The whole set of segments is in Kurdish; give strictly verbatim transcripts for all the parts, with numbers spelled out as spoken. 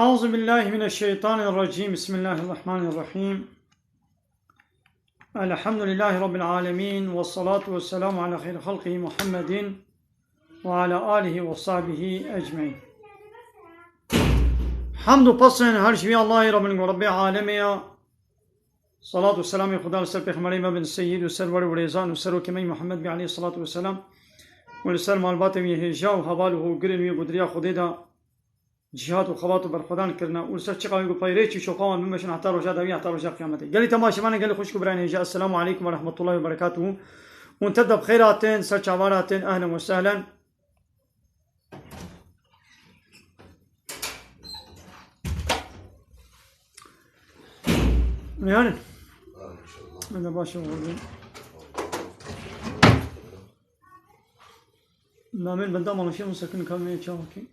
أعوذ بالله من الشيطان الرجيم. بسم الله الرحمن الرحيم. الحمد لله رب العالمين، والصلاة والسلام على خير خلقه محمد وعلى آله وصحبه أجمعين. Hemd û pesên her ji wî Allahê Rabbin ku Rabbê alemê ya. Salat û selamê Xuda li ser pêxemberê me bin, seyîd û serwerê û rêzan û serokê me Muhammed bî aleyhissalatu vesselam û li ser malbatê wî hêja û heval û hogirên wî ku di riya Xwedê de cîhat û xebat û berxwedan kirine û li ser çiqa wî ku peyrê çî şopa wan bimeşin heta roja dawî, heta roja qiyametê. Gelî temaşevanên gelî xwişk û birayên hêja, Esselamu aleykum ve rahmetullahi ve berekatuhu. Hûn tev de bi xêr hatin, ser çavan hatin, ehlen ve sehlen. Yani. Ben de başım oldu. Namên benda mala şê min sekin kamê çawa kî.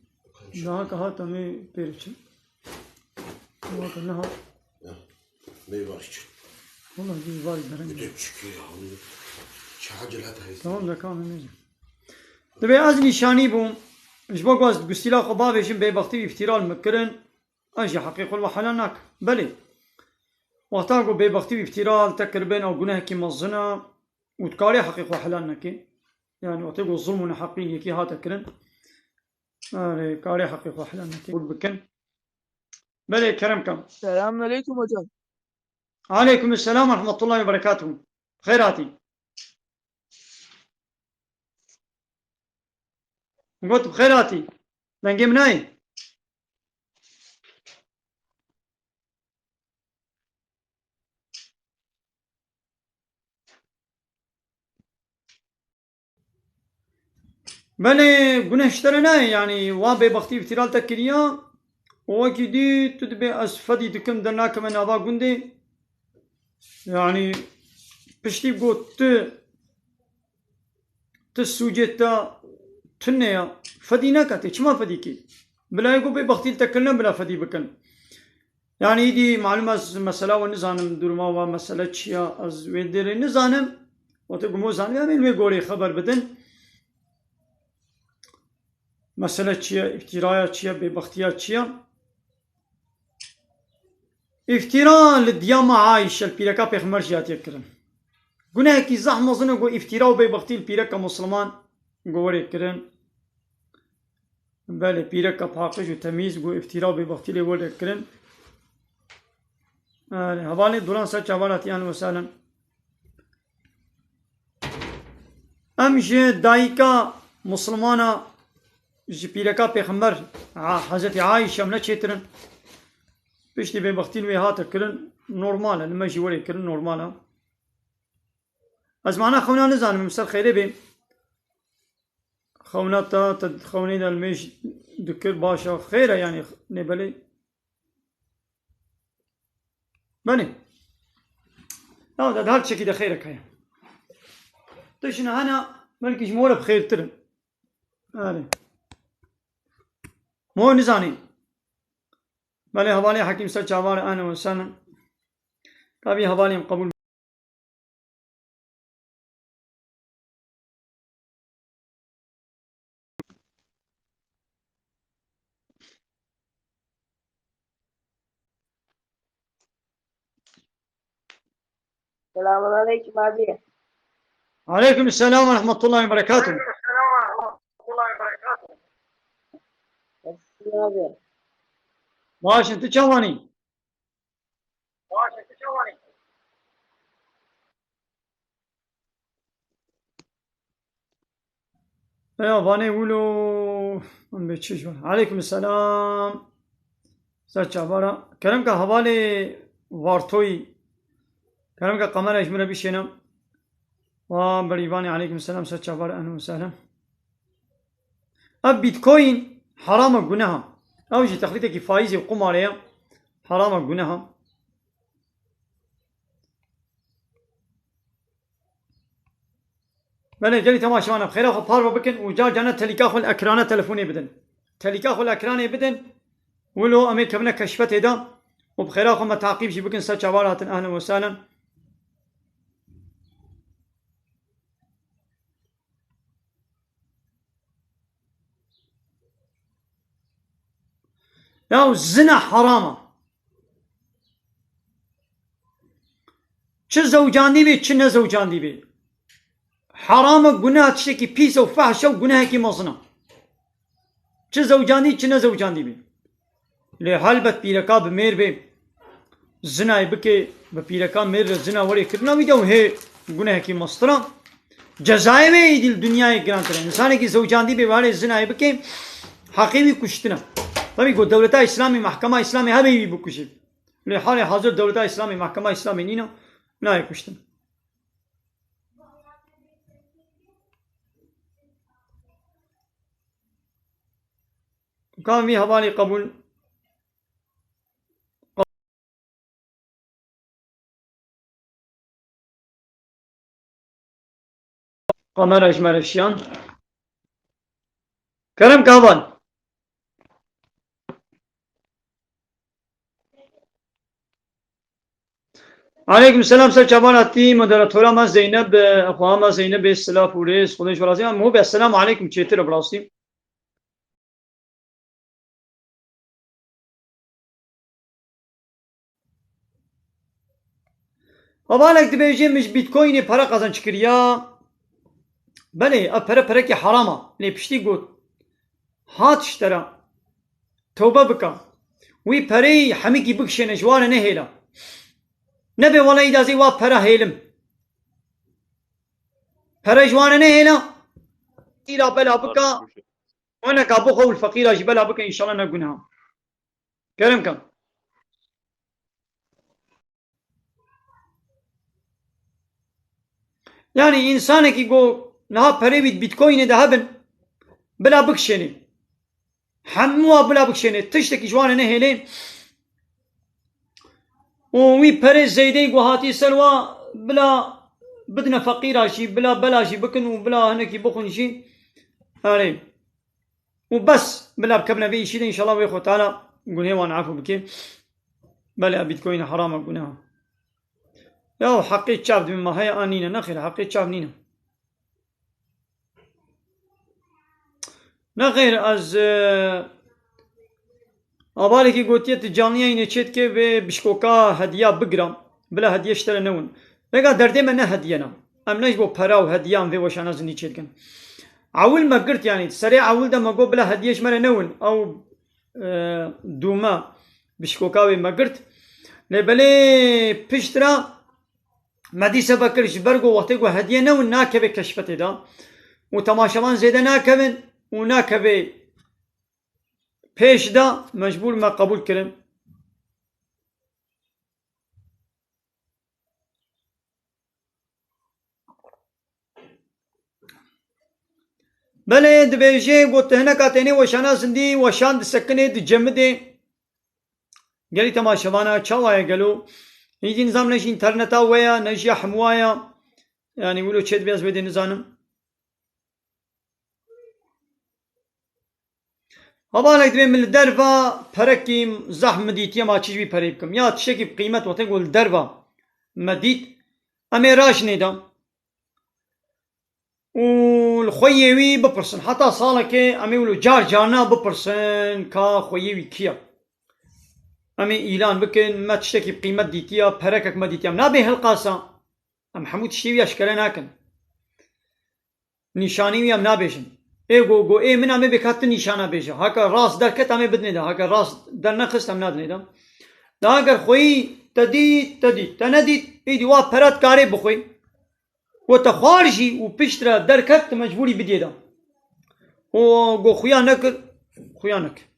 Daha ka hat em ê pêr biçin. Ama ka nehat. Ya. Meyve için. Valla bir var derin. Bir de çıkıyor ya. Çağcı la. Tamam da kamê mêze. Divê ez nîşanî bûm. Ji bo ku ez gustîla xwe bavêjim, bêbextî û îftîra li min kirin. Ez jî heqê xwe li we helal nakim. Belê. Wexta ku bêbextî û îftîra li te kiribin, ew gunehekî mezin e û dikarê heqê xwe helal nekî. Yani wextê ku zulm û neheqî li yekî hate kirin, erê, karê heqê xwe helal nekî. Qebûl bikin. Belê, kerem ke. Selamun aleyküm hocam. Aleyküm selam ve rahmetullahi ve berekatuhu. Xêr hatî. Got bi xêr hatî. Dengê min nayê. Belê, guneh ji te re nayê, yanî wa bêbextî îftîra li te kiriya û wekî dî tu dibê ez fedî dikim, dernakime nava gundê. Yanî piştî got tu, tu sûcê te tune ya, fedî neke, tê çima fedî kî? Bila yê ku bêbextî li te kirine bila fedî bikin. Yani îdî malum ez mesela we nizanim, duruma we mesele çi ya, ez wê derê nizanim. Wextê ku me zanî, em ê li wê goreyê xeber bidin. Mesele çi ye, îftîraya çi ye, bêbextiya çi ye? Îftîra li diya me Ayşe, li pîreka pêxember jî hatiye kirin. Gunehekî zehf mezin e ku îftîra û bêbextî li pîreka misliman ku werê kirin. Belê, pîreka paqij û temîz ku îftîra û bêbextî lê were kirin. Erê, hevalê Duran ser çavan hatî, ehlen ve sehlen. Em ji dayika muslimana, ji pîreka pêxember, a, Hezretî Ayşe em ne çêtir in. Piştî bêbextî li wê hate kirin, normal e, li me jî were kirin, normal e. Ez mana xewna nizanim, em ser xêrê bê. Xewna te, te xewnê de li mêj dikir, baş e, xêr e, yanî nê belê. Belê. Ya, de her çekî de xêrek heye. Tiştine hene, belkî ji me re bi xêrtir in. Erê. Mo nizanî. Belê, hevalê Hekîm ser çavan, ehlen ve sehlen. Ka vî hevalê em qebûl. Selamun aleyküm abi. Aleyküm selam ve rahmetullahi ve berekatuhu. Nasılsın abi? Baş in, tu çawanî? Eya vanê wilo, em bê çi ji wan. Aleyküm selam. Ser çavara. Kerem ke hevalê Vartoyî. Kerem ke kamera ji min re bişêne. Wa berîvanê, aleyküm selam, ser çavara, ehlen ve sehlen. Ev Bitcoin haram e, guneh e. Ew jî texlîtekî faîzê û qumarê ye. Haram e, guneh e. Belê, gelî temaşevan, em xêra xwe parve bikin û car carna telîka xwe li ekrana telefonê bidin. Telîka xwe li ekranê bidin, wilo em ê kevine keşfetê de û bi xêra xwe me taqîb jî bikin, ser çavan hatin, ehlen ve sehlen. Ya zina heram e. Çi zewcandî bê, çi nezewcandî bê. Heram e, guneh tiştekî pîs e û fehş e û gunehekî mezin e. Çi zewcandî, çi nezewcandî bê. Lê helbet pîreka bi mêr bê, zinayê bike, bi pîreka mêr re zina were kirina wî de û hê gunehekî mestir e. Cezayê wê êdî li dinyayê girantir e. Însanekî zewcandî bê, warê zinayê bike, heqê wî kuştin e. Tabî ku dewleta Îslamî, mehkema Îslamî hebe wî bikujê. Lê halê hazir dewleta Îslamî, mehkema Îslamî nîne, nayê kuştin. Kan vî hevalî qebûl. Kamera ji me re şiyan. Kerem Kavan. Aleykum selam, ser çavan hatî moderatora me Zeynep, e, xweha me Zeynep bê silav û rêz, Xwedê ji we razî. Em hû be, selamu aleykum, çêtir e bi rastî. Hevalek dibêje, min ji Bitcoinê pere qezenc kiriya. Belê, ev pere perekî heram e. Lê piştî got, hat ji te re, tewbe bike. Wî pereyê hemikî bikişêne, ji wan re nehêle. Nebe wele îdazê wa pere hêlim. Pere ji wan re nehêle. Îla bela bike. Weneka bixwe û li feqîra jî bela bike, înşallah ne guneha. Kerem ke. Yani, însanekî ku niha perê wî di Bitcoinê de hebin, bila bikişênê. Hemû wa bila bikişênê. Tiştekî ji wan re nehêlê. Û wî perê zeydeyî ku hatî ser wa bila bidine feqîra jî, bila bela jî bikin û bila hinekî bixwin jî. Erê. Û bes, bila bikevine vê îşî de, înşallah wê Xwe Teala gunehê wan efû bike. Belê, ev Bitcoin heram e, guneh e. Ya heqê çav dibê me heye, a nîne? Nexêr, heqê çav nîne. Nexêr, ez, e, Abalekî gotiye, tu canliya yîne çê dike vê bişkoka hediya bigira. Bila hediye ji te re newin. Vêga derdê me ne hediye ne. Em ne ji bo pera û hediyan vê weşana zindî çê dikin. Ewil me girt, yanî serê ewil de me got bila hediye ji me re newin. Ew, e, dûme bişkoka wê me girt. Lê belê pişt re me dîse vekir, ji ber ku wextê ku hediye newin nakeve keşfetê de û temaşevan zêde nakevin û nakeve pêş de, mecbûr me qebûl kirin. Belê, dibêje, got, tu hineka tenê weşana zindî, weşan disekinê, dicemidê. Gelî temaşevana, çawa ye gelo? Hîdî nizam ne ji înterneta we ya, ne ji ya hemû ya. Yanî wilo çê dibe, ez wê dê nizanim. Hevalek dibê min li derva perekî zehf min dîtiye, ma çi ji vî perê bikim? Ya tiştekî bi qîmet wextê ku li derva me dît, em ê raşinê de û li xweyê wî bipirsin. Heta salekê em ê wilo car carna bipirsin ka xweyê wî kî ye. Em ê îlan bikin, me tiştekî bi qîmet dîtiye, perekek me dîtiye. Em nabê hilqasa. Em hemû tiştê wî eşkere nakin. Nîşanî wî em nabêjin. Ê go, go, ê min em ê bêka tu nîşana bêje. Heke rast derket em ê bidinê de. Heke rast dernexist em nadinê de. Da eger xweyî te dît, te dît. Te nedît, êdî wa pere dikarê bixwê. Ku te xwar jî û piştre derket, tu mecbûrî bidiyê de. Û go xuya nekir, xuya nekir.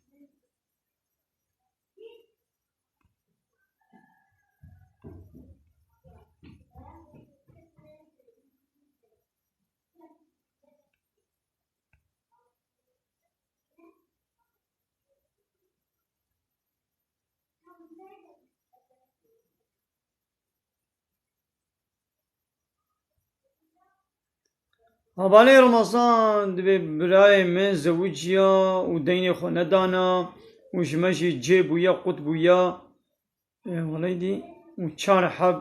Hevalê Remezan dibê birayê min zewiciya û deynê xwe nedana û ji me jî cê bûye, qut bûye. Ê, welêdî û çar heb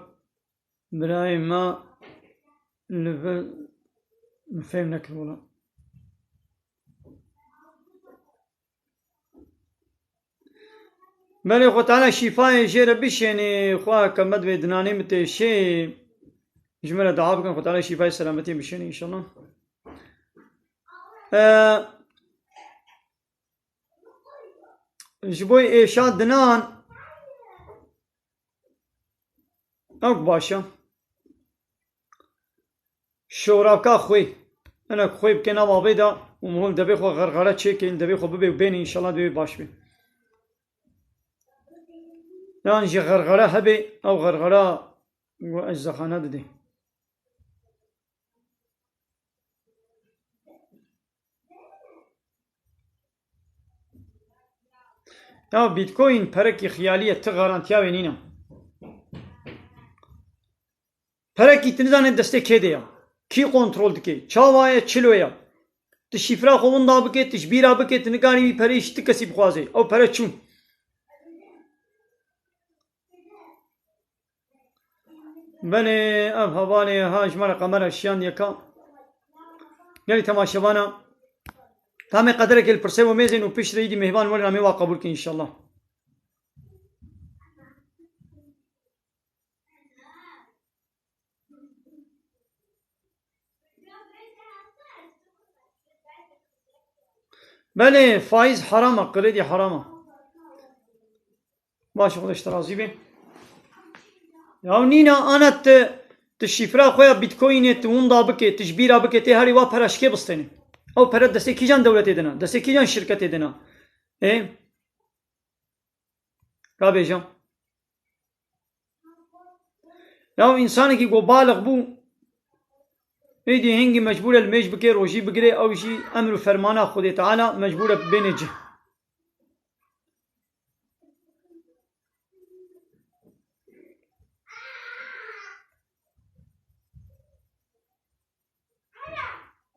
birayê me li vir min fêm nekir wela. Belê, Xwe Teala şîfayê jê re bişênê, Xwe ke me divê dinanê min têşê. Ji me re dua bikin, Xwe Teala şîfayê selametiyê bişênê înşallah. Ee, ji bo êşa dinan, ew baş e. Şoravka xwê. Hinek xwê bike nav avê de û mihûl devê xwe xerxere çêkin, devê xwe bibê û bênê, înşallah devê baş bê. Yan jî xerxere hebe, ew xerxera ku eczexane didê. Ya Bitcoin perekî xiyalî ye, ti garantiya wê nîne. Perekî tu nizane destê kê de ye. Kî kontrol dike? Çawa ye? Çilo ye? Tu şîfra xwe winda bike, tu ji bîra bike, tu nikarî wî pereyê ji ti kesî bixwazê. Ew pere çû. Belê, ev hevalê ha ji me re qemera şiyan yeka. Gelî temaşevana. Tamê qederekê li pirsê we mêzên û pişt re îdî mêhvan welin amê wa qebûl kin înşallah. Belê, faiz haram e, kredî haram e. Baş, Xwedê ji te razî be. Ya nîna ana tu, tu şîfra xwe ya Bitcoinê tu winda bike, tu ji bîra bike, tê herî wa pera ji kê bistêne? Ew pere destê kîjan dewletê de ne? Destê kîjan şirketê de ne? Ê? Rabêje. Ya însanekî ku balix bû, êdî hingî mecbûr e li mêj bike, rojî bigire, ew jî emr û fermana Xwedê Teala mecbûr e bêne cih.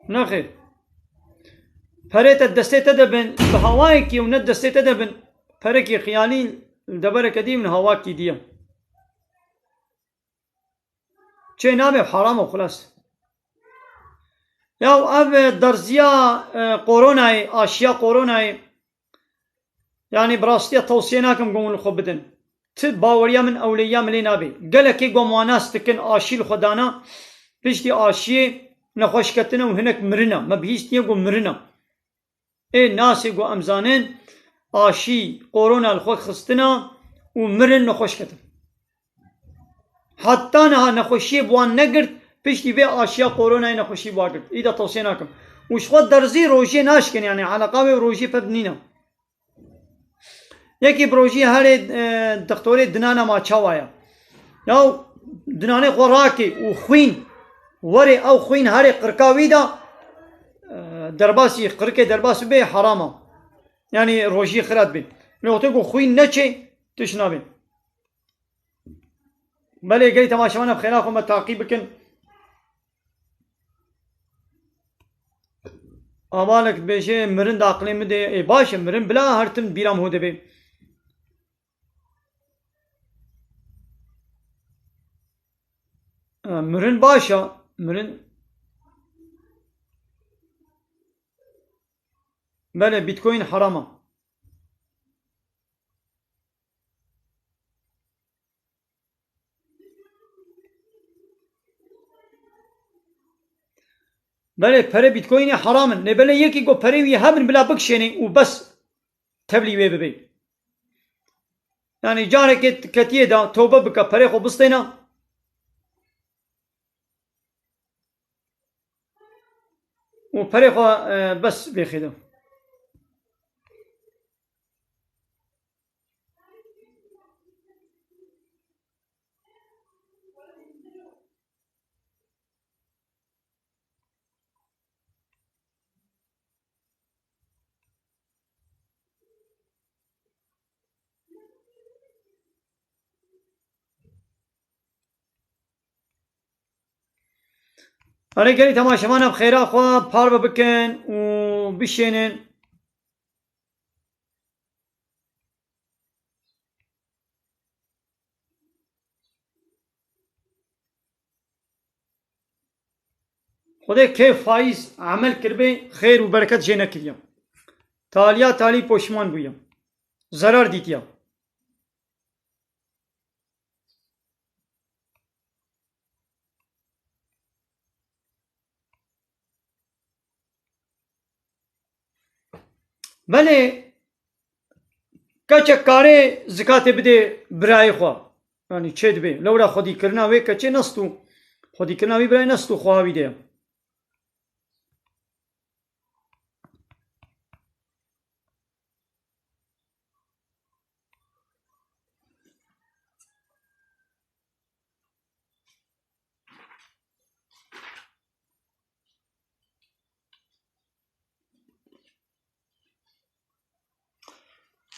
Nexêr. Perê te destê te de bin, bi hawayekî û ne destê te de bin, perekî xiyalî li devereke dî û hawakî dî ye. Çê nabe, haram o, xilas. Ya ev derziya, e, koronayê, aşiya koronayê, Yanî bi rastiya tewsiye nakim ku hûn li xwe bidin. Ti baweriya min ewleyiya min lê nabe. Gelekê ku em wan nas dikin aşî li xwe dana, piştî aşiyê nexweş ketine û hinek mirine. Me bihîstiye ku mirine. Ê nasê ku em zanin aşî korona li xwe xistina û mirin nexweş ketin. Heta niha nexweşiyê bi wan negirt, piştî vê aşiya koronayê nexweşî bi wan girt. Îda tewsiye nakim. Û ji xwe derzî rojiyê naşkin, yanî eleqa wê û rojiyê peb nîne. Yekî bi rojiyê herê, e, dixtorê dinana ma çawa ye? Ya dinanê xwe rakê û xwîn, werê ew xwîn herê qirka wî de, e, derbasî, qirikê derbas bê, heram e. Yanî rojiyê xira dibe. Lê wextê ku xwîn neçê, tişt nabe. Belê, gelî temaşevan, em xêra xwe me taqî bikin. Avalek dibêje, mirin di aqilê min de, ê, baş e, mirin bila her tim bîra min hû dibe. E, mirin baş e, mirin. Belê, Bitcoin heram e. Belê, perê Bitcoinê heram in. Lê belê yekî ku perê wî hebin bila bikişênê û bes tevlî wê bibê. Yanî carekê ketiye da, tewbe bike, perê xwe bistêne. Û perê xwe, e, bes bêxê de. Erê, gelî temaşevana bi xêra xwe parve bikin û bişênin. Xwedê kê faiz emel kiribê, xêr û bereket jê nekiriye. Taliya talî poşman bûye. Zerar dîtiye. Belê, keçek karê zikatê bidê birayê xwe. Yanî çê dibê. Lewra xwedîkirina wê keçê nest û xwedîkirina wî birayê nest û xweha wî de ye.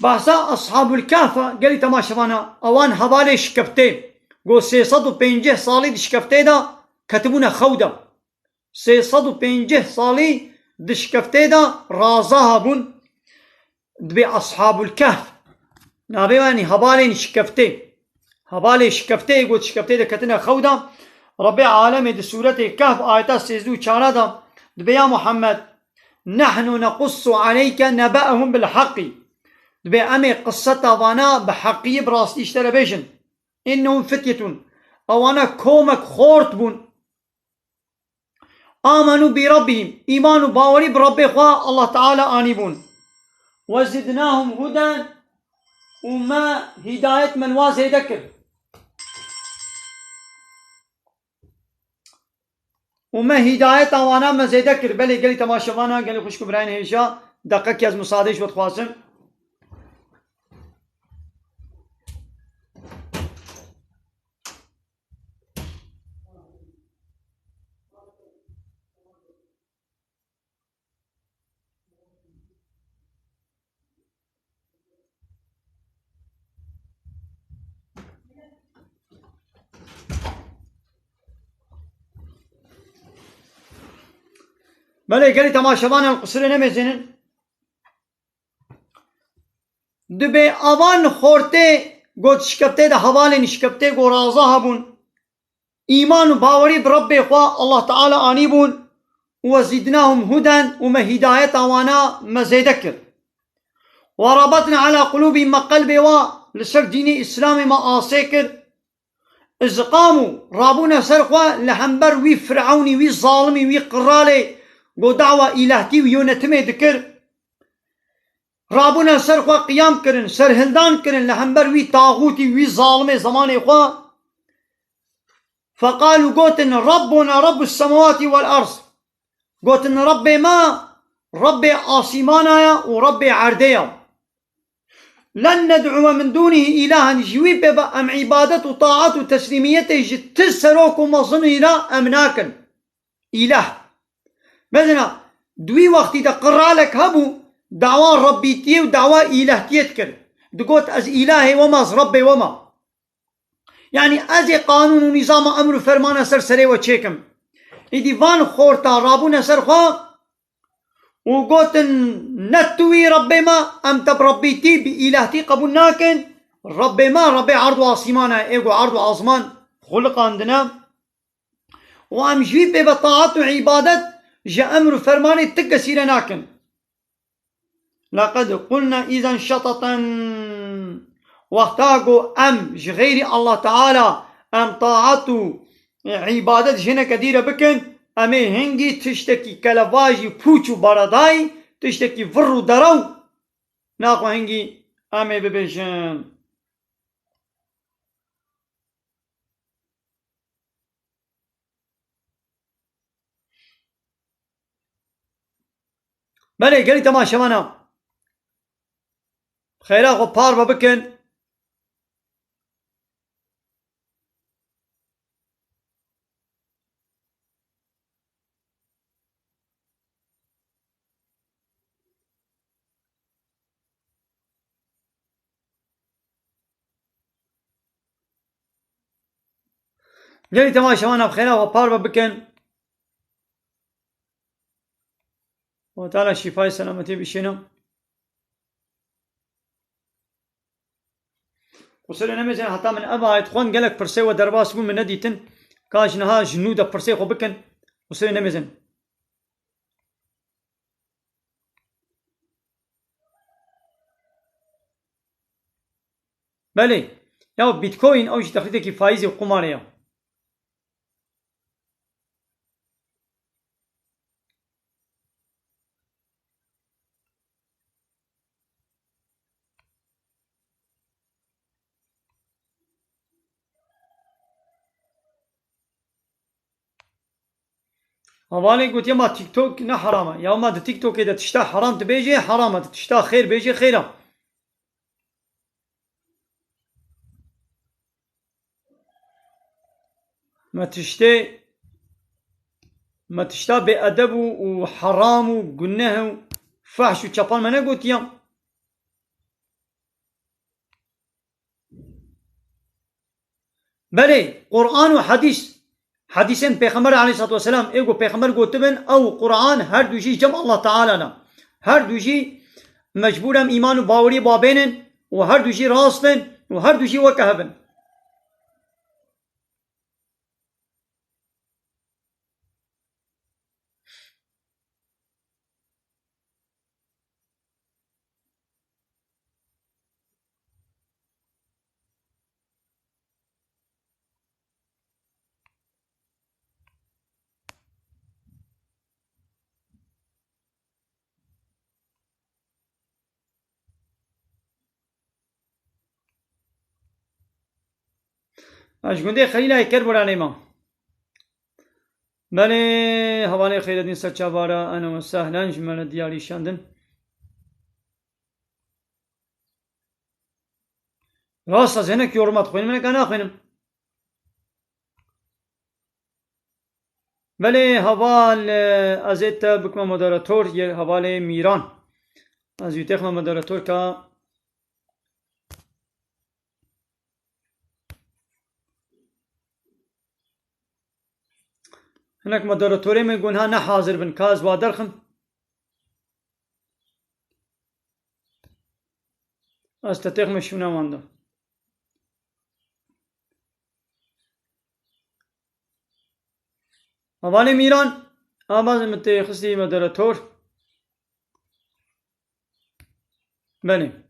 Behsa Eshabul Kehf e, gelî temaşevana, ewan hevalê şikeftê, go sê sed û pêncî salî di şikeftê de ketibûne xew de. Sê sed û pêncî salî di şikeftê de raza hebûn, dibê Eshabul Kehf. Navê wan, yanî hevalên şikeftê. Hevalê şikeftê, got şikeftê de ketine xew de. Rebbê alemê di sûretê Kehf ayeta sêzdeh û çar de dibê, ya Muhammed, "Nehnu nequssu aleyke nebe'ehum bil haqqi." Dibê em ê qiseta vana bi heqiyê, bi rastî ji te re bêjin. "Innehum fityetun." Ewana komek xort bûn. "Amenu bi rabbihim." Îman û bawerî bi Rabbê xwe Allah Teala anîbûn. "Ve zidnahum huden." Û me hîdayet, me li wan zêde kir. Û me hîdayeta wana me zêde kir. Belê gelî temaşevana, gelî xwişk û birayên hêja, deqekî ez misadê ji we dixwazim. Belê gelî temaşevanan qusirê nemêzênin. Dibê avan xortê got şikeptê de hevalên şikeptê go raza hebûn. Îman û bawerî bi Rebbê xwe Allah Teala anîbûn û "Ve zîdnahum huden", û me hîdayeta wana me zêde kir. "Ve rabatna ala qulûbihim", me qelbê wa li ser dînê Îslamê me asê kir. "Izqamu", rabûne ser xwe li hember wî Firewnî, wî zalimî, wî qiralê go dawa îlehtî û yönetimê dikir. Rabûne ser xwe qiyam kirin, serhildan kirin li hember wî taxûtî, wî zalimê zemanê xwe. "Feqalû", gotin, "Rabbuna Rabbus semawatî vel erd." Gotin, "Rebbê me, Rebbê asîmana ye û Rebbê erdê ye. Len ned'uwe min dûnihî îlahen", ji wî pê ve em îbadet û taet û teslîmiyetê ji ti serok û mezinî re em nakin. Îlah. Mesela, di wî wextî de qiralek hebû, dawa Rebbîtiyê û dawa îlehtiyê dikir. Digot, "Ez îlahê we me, ez Rebbê we me." Yanî ez ê qanûn û nîzama emr û fermana ser serê we çêkim. Îdî van xorta rabûne ser xwe û gotin, "Ne tu wî Rebbê me, em te bi Rebbîtî, bi îlehtî qebûl nakin. Rebbê me, Rebbê erd û asîmana ye, ê ku erd û asman xuliqandine. Û em ji wî pê ve taet û îbadet ji emr û fermanê ti kesî re nakin." "Leqed qulna îzen şeteten." Wexta ku em ji xeyrî Allah Teala em taet û îbadet ji hineke dî re bikin, em ê hingî tiştekî kelevajî, pûç û beredayî, tiştekî vir û derew naxwe hingî em ê bibêjin. Belê, gelî temaşevana, xeyra xwe parve bikin. Gelî temaşevana bi xêra xwe parve bikin. Xwedê Teala şîfayê selametiyê bişêne. Qusirê nemêzin, heta min ev ayet xwend, gelek pirsê we derbas bûn, min nedîtin. Ka ji niha ji nû de pirsê xwe bikin. Qusirê nemêzin. Belê. Ya Bitcoin ew jî texlîdekî faîzê û qumarê ye. Hevalê gotiye ma TikTok ne heram e. Ya ma di TikTokê de tişta heram dibêjê, heram e. Di tişta xêr bêjê, xêr e. Me tiştê, me tişta bêedeb û, û heram û guneh û fehş û çepan me negotiye. Belê, Quran û hedîs, hedîsên Pêxember aleyhissalatu vesselam, ê ku Pêxember gotibin, ew Quran her du jî cem Allah Teala ne. Her du jî mecbûr em îman û bawerî babênin û her du jî rast in û her du jî weke hev in. Ez ji gundê Xelîlayê Kerboranê me. Belê, hevalê Xeyredîn Serçavara, ehlen we sehlen, ji me re diyarî şandin. Rast ez hinek yoruma dixwînim, hinek naxwînim. Belê heval, e, ez ê te bikime moderator, yê hevalê Mîran. Ez wî têxime moderator ka hinek moderatorê min gunha ne hazir bin, ka ez wa derxim. Ez te têxime şûna wan de. Hevalê Mîran, a bazê min tê xistî moderator. Belê.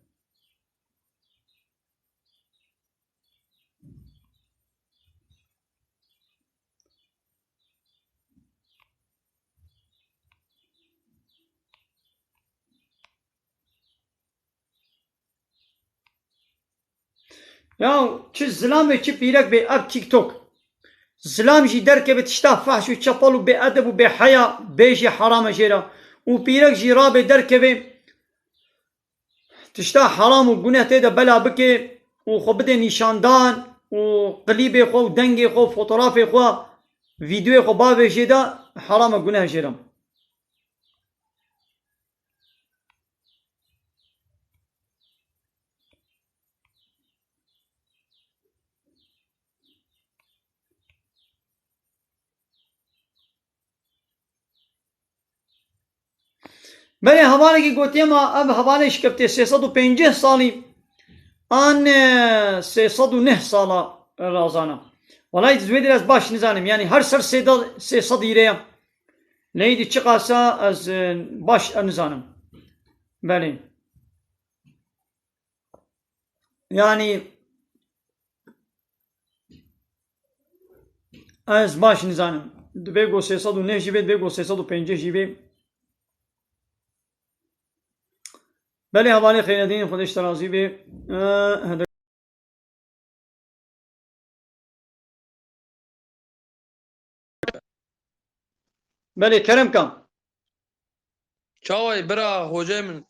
Ya çi zilam e, çi pîrek bê ev TikTok. Zilam jî derkeve tişta fehş û çepal û bêedeb û bêheya bêjê heram e jê re. Û pîrek jî rabê derkeve tişta heram û guneh tê de bela bike û xwe bide nîşandan û klîbê xwe û dengê xwe û fotografê xwe, vîdeoyê xwe bavêjê de heram e, guneh jê re. Belê hevalekî gotiye ma ev hevalê şikeftiye sê sed û pêncî salî an, e, sê sed û neh sala razana. Welay di wê derê ez baş nizanim. Yanî her ser sê de, sê sed îre ye. Lê êdî çiqasa ez, e, baş nizanim. Belê. Yanî ez baş nizanim. Dibê ku sê sed û neh jî bê, dibê ku sê sed û pêncî jî bê. Belê hevalê Xeyredîn, Xwedê ji te razî bê. Eh, Belê, kerem ka. Çawa yî bira, xocê min,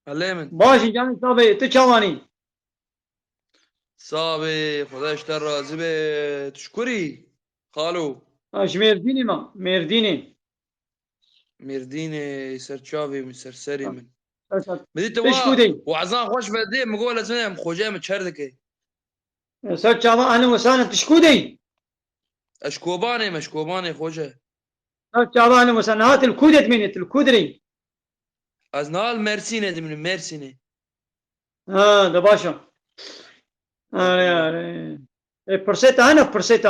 helê min? Baş î canê, sabê, tu çawanî? Sabê, Xwedê ji te razî be, tu ji kurî, xalo? Ha, ji Mêrdînê me, Mêrdînê. Mêrdînê, ser çavê min, ser serê min. Ser çav-, Min dî tu wa, wazan xweş vedê, min got, ez em xocê min çer dike. Ser çava, ehlen we sehlen, tu ji ku de yî? Ez ji Kobanê me, ji Kobanê, xoce. Ser çava, ehlen we sehlen, niha tu li ku de dimînî, tu li ku dirî? Ez niha li Mersînê dimînim, Mersînê. Ha, de baş e. Are, are. E, pirsê te hene, pirsê te?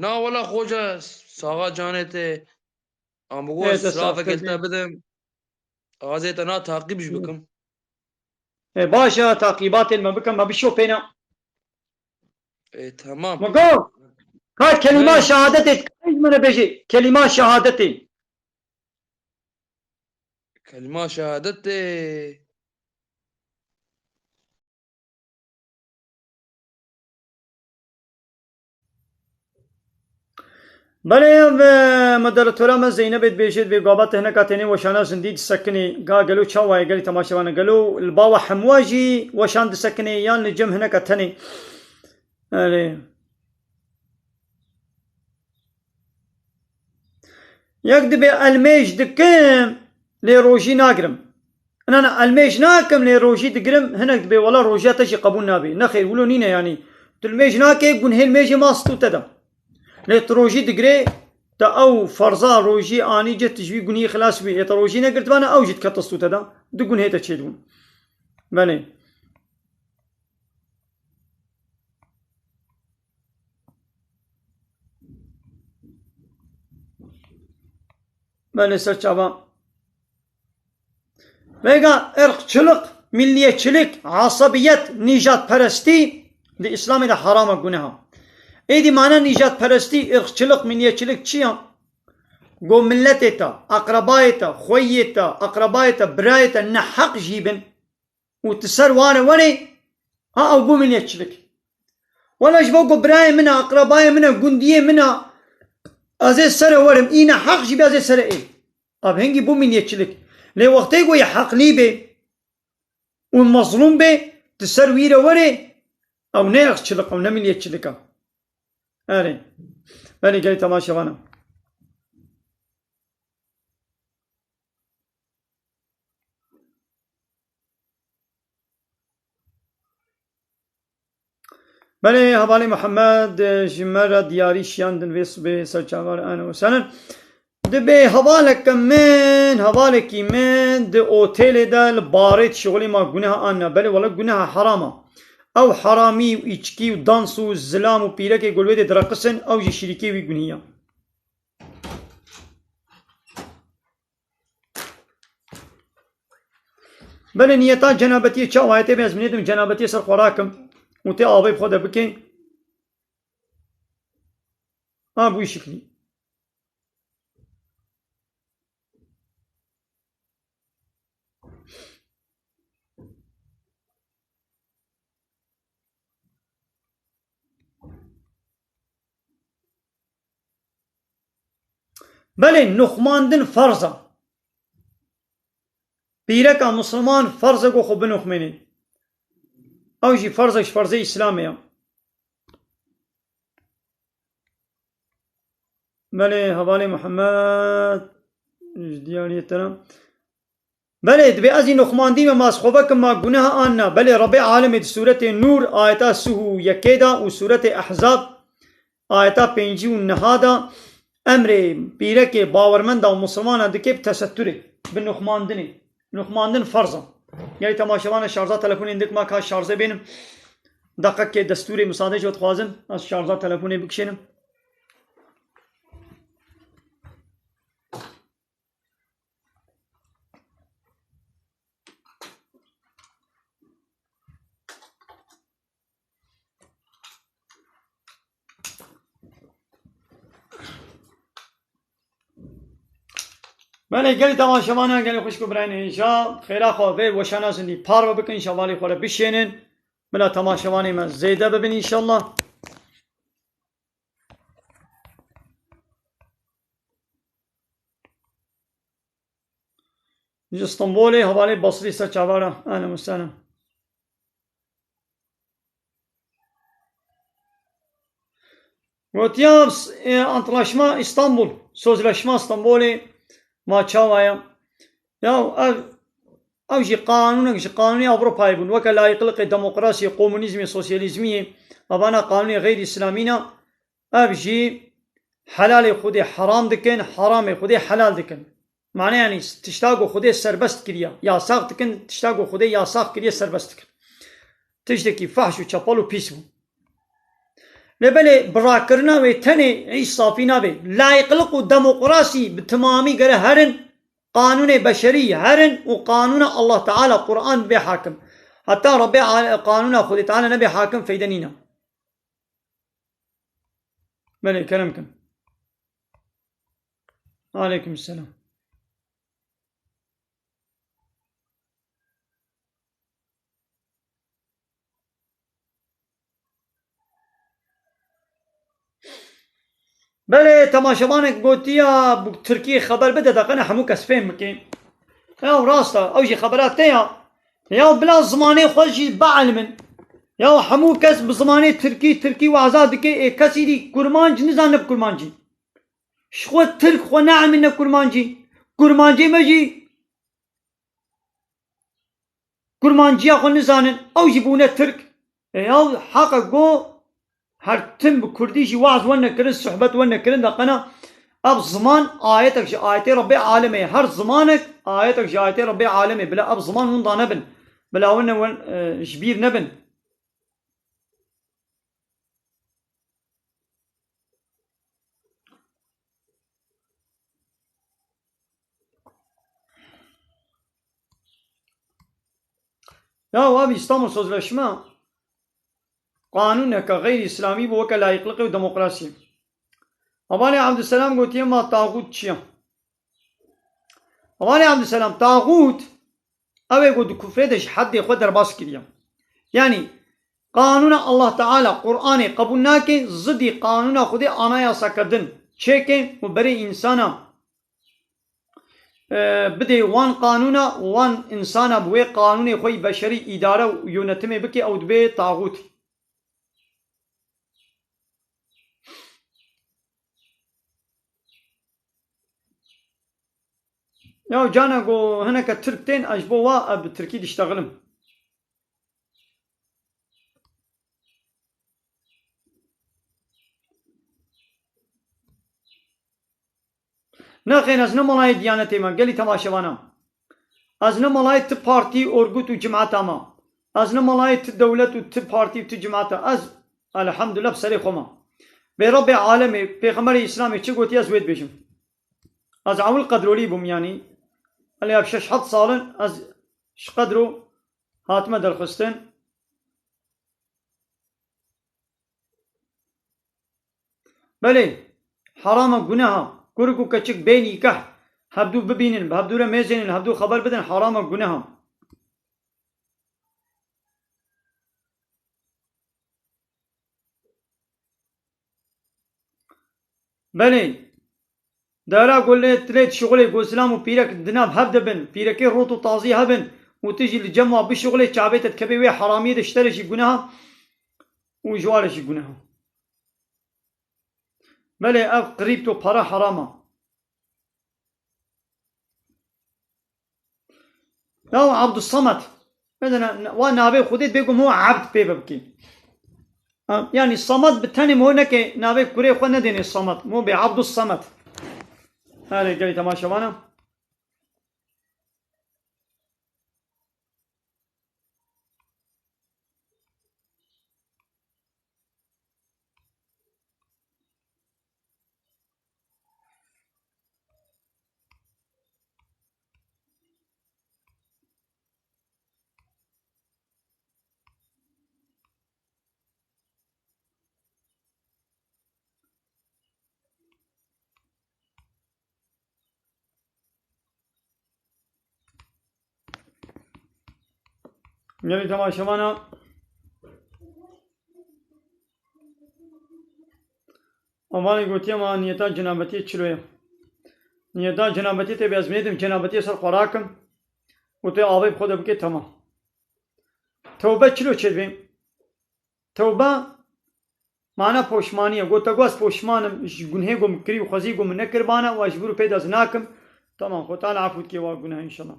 Na wela xoce, saxa canê te. Am bi Ê, got te sirafek saxtir te bî. Bidim. Azê te na taqîb jî bikim. Ê, baş e, taqîbatên me bikim, me bişopêne. Ê, tamam. Me got, ka kelîma He. Şehadetê dikarî ji me re bêjî. Kelîma şehadetê. Kelîma şehadetê. Belê, ev, e, moderatora me Zeynebê dibêje, dibê gava te hineka tenê weşana zindî disekinê. Ga gelo çawa ye gelî temaşevana? Gelo li bawa hemwa jî weşan disekinê yan li cem hineka tenê? Erê. Yek dibê elmêj dikim, lê rojî nagirim. Ina ne elmêj nakim, lê rojî digirim, hinek dibê wela rojiya te jî qebûl nabe. Nexêr, wilo nîne yanî. Tu elmêj nake, gunhê elmêjê ma stû te de. Lê tu rojî digirê, te ew ferza rojî anî cih, tu ji wî gunhî xilas bî. Ê te rojî negirtibane, ew jî dikete stû te de. Du gunhê te çêdibûn. Belê. Belê ser çava. Vêga irqçilik, milliyetçilik, asabiyet, nîjadperestî di Îslamê de haram e, guneha. Êdî mana nîjadperestî, irqçilik, milliyetçilik çi ya? Go miletê te, akrabayê te, xweyê te, akrabayê te, birayê te neheq jî bin û tu ser wane werê, ha ew bû milliyetçilik. Wela ji bo ku birayê min e, akrabayê min e, gundiyê min e, ez ê sere werim, î neheq jî be ez ê sere ê. Ev hingî bû milliyetçilik. Lê wextê ku yê heqlî bê û mezlûm bê, tu ser wî re werê, ew ne irqçilik, ew ne milliyetçilik e. Erê. Belê gelî temaşevan e. Belê, hevalê Mihemed, e, ji me re diyarî şiyandin vê sibê ser çavar, ehlen we sehlen. Dibê hevaleke min, hevalekî min di otêlê de li barê dişixulî, ma guneha an ne? Belê, wele guneha heram e. Ew heramî û îçkî û dans û zilam û pîrekê ku li wê dê direqisin, ew jî şirîkê wî gunî ye. Belê niyeta cenabetiyê çawa ye? Tê bê ez minêdim cenabetiyê ser xwe rakim û tê avê bi xwe de bikê. Ha, bu şiklî. Belê, nuxmandin ferz e. Pîreka misliman ferz e ku xwe binuxmênê. Ew jî ferz e ji ferzê Îslamê ye. Belê, hevalê Mihemed, ji diyariyê te re. Belê, dibê ez jî nuxmandî me, ma ez xwe vekim, ma guneha an na? Belê, Rebê Alemê di Sûretê Nûr, ayeta sih û yekê de û Sûretê Ehzab, ayeta pêncî û neha de emrê pîrekê bawermenda û misilmana dike bi tesetturê, bi nuxmandinê. Nuxmandin ferz e. Gelî temaşevana şarja telefonê dik ma ka şarjê bênim. Deqekê destûrê misadê ji we dixwazim. Ez şarja telefonê bikişênim. Belê, gelî temaşevanan, gelî xwişk û birayên hêja, xêra xwe vê weşana zindî parve bikin, şevalê xwe re bişênin. Bila temaşevanê me zêde bibin înşallah. Ji Stenbolê hevalê Basrî ser çava re. Ehlen we sehlen. Gotiya, e, Antlaşma İstanbul, Sözleşme Stenbolê ma çawa ye? Ya ev, ev jî qanûnek ji qanûnê Ewropayê bûn. Weke layîqliqê, demokrasiyê, komunîzmê, sosyalîzmiyê, evana qanûnê xeyrî îslamî ne. Ev jî helalê Xwedê heram dikin, heramê Xwedê helal dikin. Mane, yanî tişta ku Xwedê serbest kiriye, yasax dikin, tişta ku Xwedê yasax kiriye serbest dikin. Tiştekî fehş û çepel û pîs bû. Lê belê birakirina wê tenê îş safî nabe. Layîqliq û demokrasî bi timamî gere herin, qanûnê beşerî herin û qanûna Allah Teala, Quran bê hakim. Heta Rebê ale-, qanûna Xwedê Teala nebê hakim, feyde nîne. Belê, kerem kin. Aleyküm selam. Belê, temaşevanek gotiya, bi tirkî xeber bide, de qene hemû kes fêm bike. Ya rast e, ew jî xebera te ya. Ya bila zimanê xwe jî bielmin. Ya hemû kes bi zimanê tirkî, tirkî weza dike, ê kesî dî kurmanc nizane bi kurmancî. Ji xwe tirk xwe neelmîne kurmancî. Kurmancê me jî kurmanciya xwe nizanin, ew jî bûne tirk. E, ya heqa go her tim bi kurdî jî waz werne kirin, suhbet werne kirin, de qena ev ziman ayetek ji ayetê Rebbê alemê ye. Her zimanek ayetek ji ayetê Rebbê alemê. Bila ev ziman winda nebin. Bila win, win, e, ji bîr nebin. Ya abi, İstanbul Sözleşme qanûneke xeyrî îslamî bû weke layîqliqê û demokrasiyê. Hevalê Abdüselam gotiye, ma taxût çi ye? Hevalê Abdüselam, taxût ew ê ku di kufrê de ji heddê xwe derbas kiriye. Yanî qanûna Allah Teala, Qur'anê qebûl nake, zidî qanûna Xwedê anayaseke din çêke û berê însana, e, bidê wan qanûna, wan însana bi wê qanûnê xwe yî beşerî îdare û yönetimê bike, ew dibe taxût. Ya cana go hineke Tirk tên, ez ji bo wa, e, bi Tirkî diştexilim. Nexêr, ez ne malayê Diyanetê me, gelî temaşevana. Ez ne malayê ti partî, orgut û cimata me. Ez ne malayê ti dewlet û ti partî û ti cimata. Ez, elhamdulillah, bi serê xwe me. Bê Rebbê alemê, Pêxemberê Îslamê çi gotiye, ez wê dibêjim. Ez ewil Qedrolî bûm, yanî. Elê ev şeş heft sal in ez ji Qedro hatime derxistin. Belê, heram e, guneh e. Kurik û keçik bê nîkeh hevdû bibînin, bi hevdû re mêzênin, hevdû xeber bidin, heram e, guneh e. Belê. Dara ku lê, lê dişuxulê ku zilam û pîrek di nav hev de bin, pîrekê rot û tazî hebin û tu jî li cem wa bişuxulê, çavê te dikeve wê heramiyê de, ji te re jî guneha û ji wa re jî guneha. Belê, ev krîpto para heram e. Ya Abdussamed. Mesela, wa navê Xwedê dibê ku mo ebd pê bibkî. Ha, yanî Samed bi tenê mo neke, navê kurê xwe nedênê Samed. Mo bê Abdussamed. Erê, gelî temaşevana. Gelî temaşevana, Amanê gotiye ma niyeta cenabetiyê çilo ye. Niyeta cenabetiyê tê bê, ez bêdim cenabetiyê ser xwe rakim û tê avê bi xwe de bike, temam. Tewbe çilo çêdibê? Tewbe mana poşmanî ye. Got, te got, ez poşman im ji gunhê ku min kirî û xwezî ku min nekiribane û ez ji vir û pêd ez nakim. Tamam, Xwe Teala efû dike wa guneh înşallah.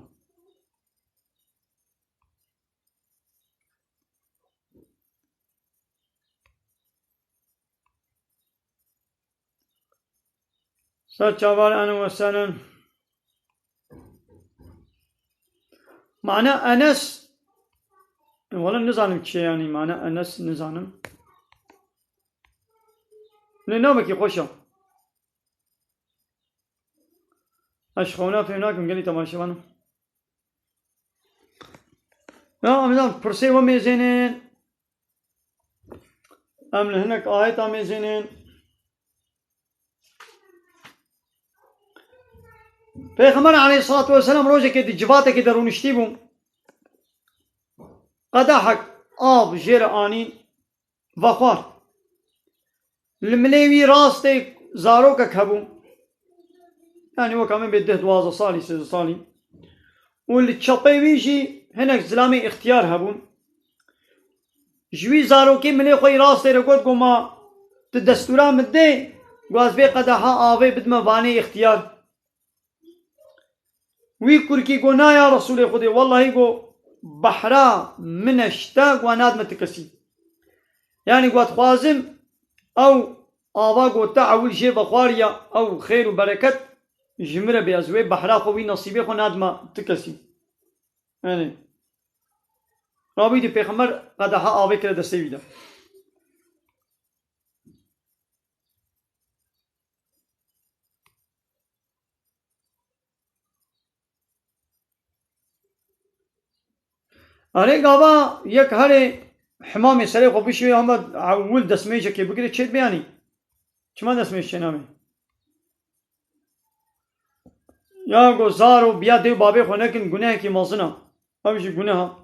Ser çavan, ehlen we sehlen. Mana Enes, wala nizanim çi ye, yanî mana Enes nizanim. Ne navekî xweş e. Ez ji xewna fêm nakim, gelî temaşevan im. Ya, em pirsê we mêzênin. Em li hinek ayeta mêzênin. Pêxember aleyhissalatu vesselam rojekê di civatekê de rûniştî bû. Qedehek av jê re anîn, vexwar. Li milê wî rastê zarokek hebû. Yanî weka min bê deh duwazdeh salî, sêzdeh salî. Û li çepê wî jî hinek zilamê îxtiyar hebûn. Ji wî zarokê milê xwe yî rastê re got, got, "Ma tu destûra min dê, got ez vê qedeha avê bidime vanê îxtiyar." Wî kurkî got, "Na ya Resûlê Xwedê, wellahî," got, "behra min e ji te, got nadime ti kesî." Yanî got, "Dixwazim ew ava got te ewil jê vexwariya, ew xêr û bereket ji min re bê, ez wê behra xwe, wî nesîbê xwe nadime ti kesî." Yanî, rabî di pêxember qedeha avê kire destê wî de. Erê gava yek herê hemamê serê xwe bişuye, hema ewil destmêjekê bigire çêdibe yanî. Çima destmêj çêname? Ya go zaro biya dê û babê xwe nekin, gunehekî mezin e. Ev jî guneh e.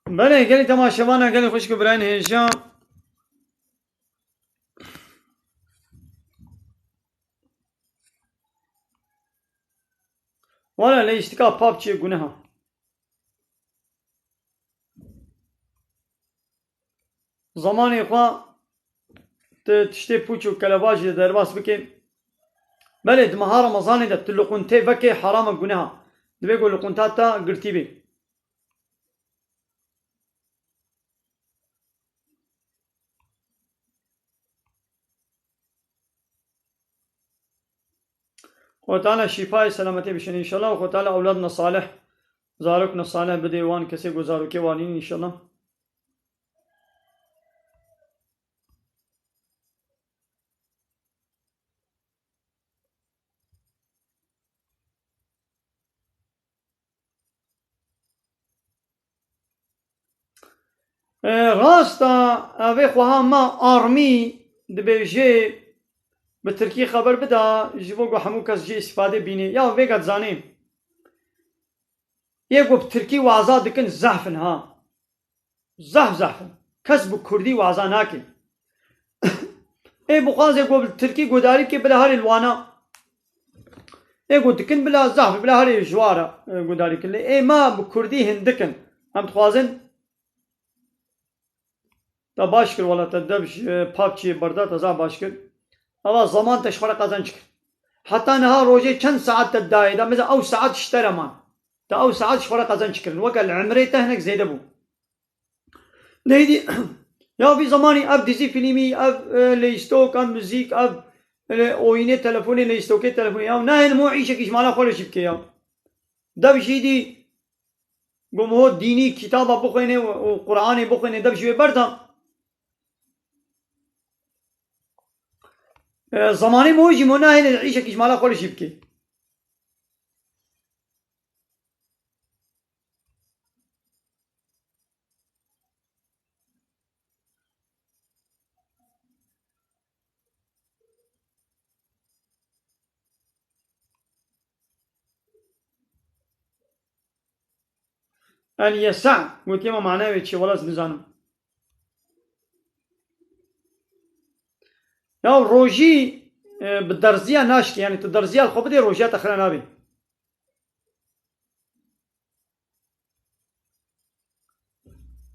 Belê, gelî temaşevana, gelî xwişk û birayên hêja. Wala leyîstika pap çi guneh e. Zemanê xwe tu tiştê pûç û kelebajî de derbas bikê. Belê, di meha Remezanê de tu luqûntê vekê, heram e, guneh e. Divê ku luqûnta te girtî bê. Xwe Teala şîfayê selametê bişêne înşallah. Xwe Teala ewladna salih, zarokna salih bidê wan kesê ku zarokê wan nîn înşallah. E, rast e, evê xweha me armî dibêjê bi tirkî xeber bida, ji bo ku hemû kes jê îstîfade bînê. Ya vêga dizanê. Yê ku bi tirkî waza dikin zehf in ha. Zehf zehf in. Kes bi kurdî waza nake. Ê bixwaze ku bi tirkî gudarî ke bila herê li wana. Ê ku dikin bila zehf, bila herê ji wara, e, gudarî kin. Lê ê me bi kurdî hindik in. Em dixwazin. Te baş kir wela, te dev ji, e, papçiyê berda, te zaf baş kir. Ava zaman te ji xwe re qezenc kir. Heta niha rojê çend saet te dayê de, mesela ew saet ji te re man. Te ew saet ji xwe re qezenc kirin. Weke li emrê te hinek zêde bû. Neydi? Ya vî zamanî ev dizî filmî, ev, e, leyîstok, ev muzîk, ev, e, oyînê telefonê, leyîstokê telefonê. Ya nahêlim o îşekî ji mala xwe re jî bike ya. Dev jî dî, gom ho dînî kitaba bixwêne û, û Qur'anê bixwêne, dev ji wê berda. E, zamanê mo jî mo nahêle îşekî ji mala xwe re jî bike. El yesa, gotiye me manaya wê çi, wela ez nizanim. Ya rojî, e, bi derziya naşkê, yanî tu derziya li xwe bidê, rojiya te xira nabê.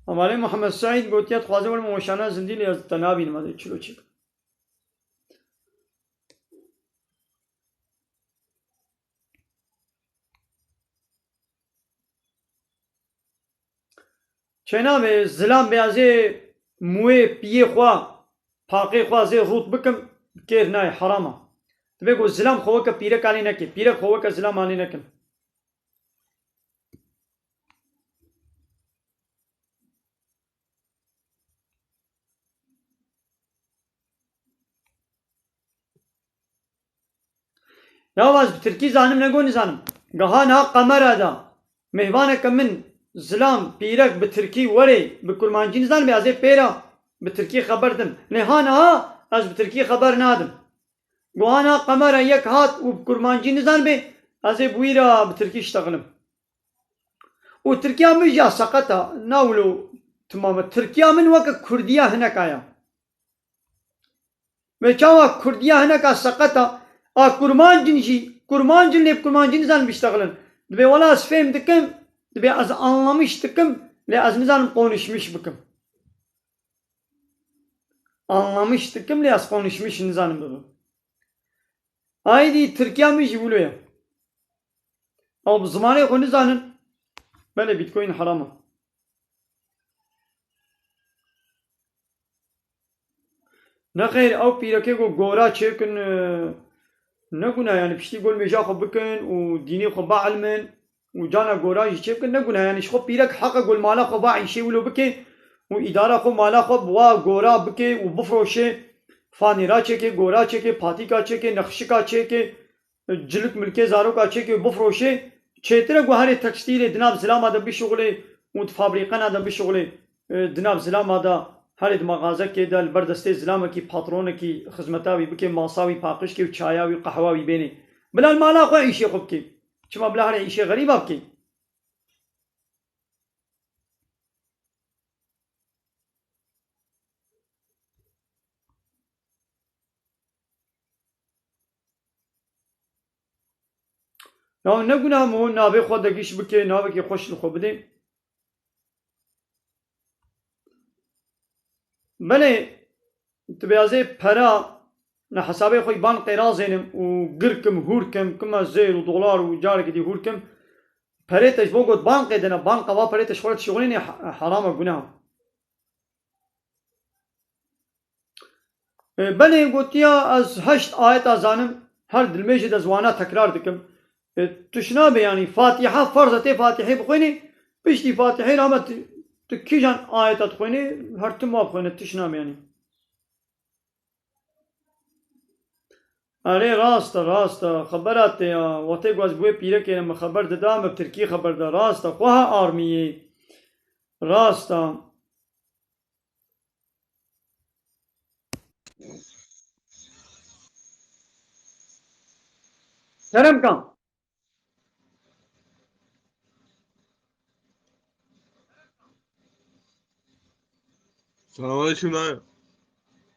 Hevalê Muhammed Seîd gotiye, dixwaze were me weşana zindî lê ez te nabînim, ez ê çilo çêkim. Çênavê zilam bê ez ê muwê piyê xwe, paqê xwe ez ê rût bikim, kêr nayê, heram e. Divê ku zilam xwe weke pîrek alî neke, pîrek xwe weke zilam alî nekin. Ya ez bi tirkî zanim, ne got nizanim. Geha niha qemera da mêvaneke min zilam, pîrek bi tirkî werê, bi kurmancî nizanim, ez ê pêra bi tirkî xeber dim. Lê ha niha Ez bi tirkî xeber nadim. Guhana qemera yek hat û bi kurmancî nizanibê, ez ê bi wî re bi tirkî ştexilim. Û tirkiya min jî ya seqet a, na wilo timam e. Tirkiya min weke kurdiya hineka ya. Wê çawa kurdiya hineka seqet a, a kurmancin jî, kurmancin lê bi kurmancî nizanin biştexilin. Dibê wela ez fêm dikim, dibê ez anlamiş dikim, lê ez nizanim konuşmiş bikim. Anlamiş dikim, lê ez konuşmiş nizanim bibim. Aydî Tirkiya min jî wilo ye. Ew bi zimanê xwe nizanin, belê Bitcoin heram e. Nexêr, ew pîrekê ku gora çêkin, e, ne guna, yani piştî gol mêja xwe bikin û dînê xwe bielmin û cana gora jî çêkin, ne guna, yani ji xwe pîrek heqe gol mala xwe va îşê wilo bike û îdara xwe mala xwe bi wa gora bike û bifroşe, fanîra çêke, gora çêke, patîka çêke, nexşika çêke, cilik milkê zaroka çêke û bifroşê, çêtir e ku herê tekstîlê di nav zilama de bişuxulê û di fabrîqena de bişuxulê, e, di nav zilama de herê di maxazekê de li ber destê zilamekî, patronekî xizmeta wî bike, masa wî paqij ke û çaya wî, qehwa wî bênê. Bila li mala xwe îşê xwe bike. Çima bila herê îşê xerîba bike? Ya ne guna min, navê xwe de giş bike, navekî xweş li xwe bidê. Belê, tu bêazê pera li hesabê xwe bankê razênim û gir kim, hûr kim, kima zêr û dolar û carekî dî hûr kim. Perê te ji bo got bankê de ne, banka va perê te ji xwe re dişixulînê he-, heram e, gunah e. E, belê gotiya ez heşt ayeta zanim, her dilmêjê de ez wana tekrar dikim. E, tişt nabe, yanî Fatiha ferz e, tê Fatihê bixwînî, piştî Fatihê re hema tu, tu kîjan ayeta dixwînî, her tim wa bixwîne, tişt nabe yanî. Erê, rast e, rast e. Xebera te ya. Wextê ku ez bi wê pîrekê re min xeber dida, min bi tirkî xeber da. Rast e. Xweha armiyê. Rast e. Kerem kan. Selamünaleyküm dayı.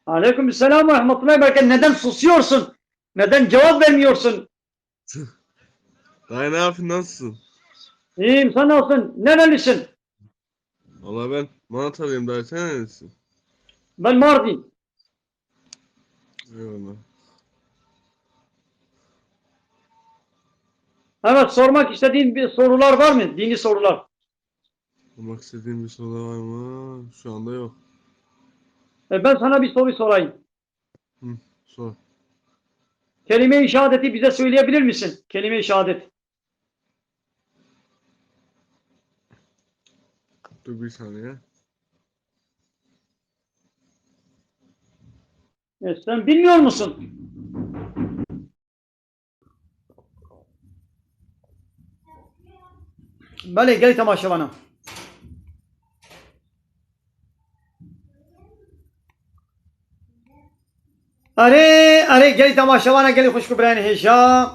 Aleyküm selam ve rahmetullahi ve berekatuhu. Neden susuyorsun? Neden cevap vermiyorsun? Dayı ne yapıyorsun? Nasılsın? İyiyim, sen nasılsın? Nerelisin? Valla ben Maraşlıyım dayı. Sen nerelisin? Ben Mardin. Eyvallah. Evet, sormak istediğin bir sorular var mı? Dini sorular. Sormak istediğin bir soru var mı? Şu anda yok. E, ben sana bir soru sorayım. Hı, sor. Kelime-i şehadeti bize söyleyebilir misin? Kelime-i şehadet. Dur bir saniye. E, sen bilmiyor musun? Belê, gelî temaşevana. Erê, erê, gelî temaşevana, gelî xwişk û birayên hêja.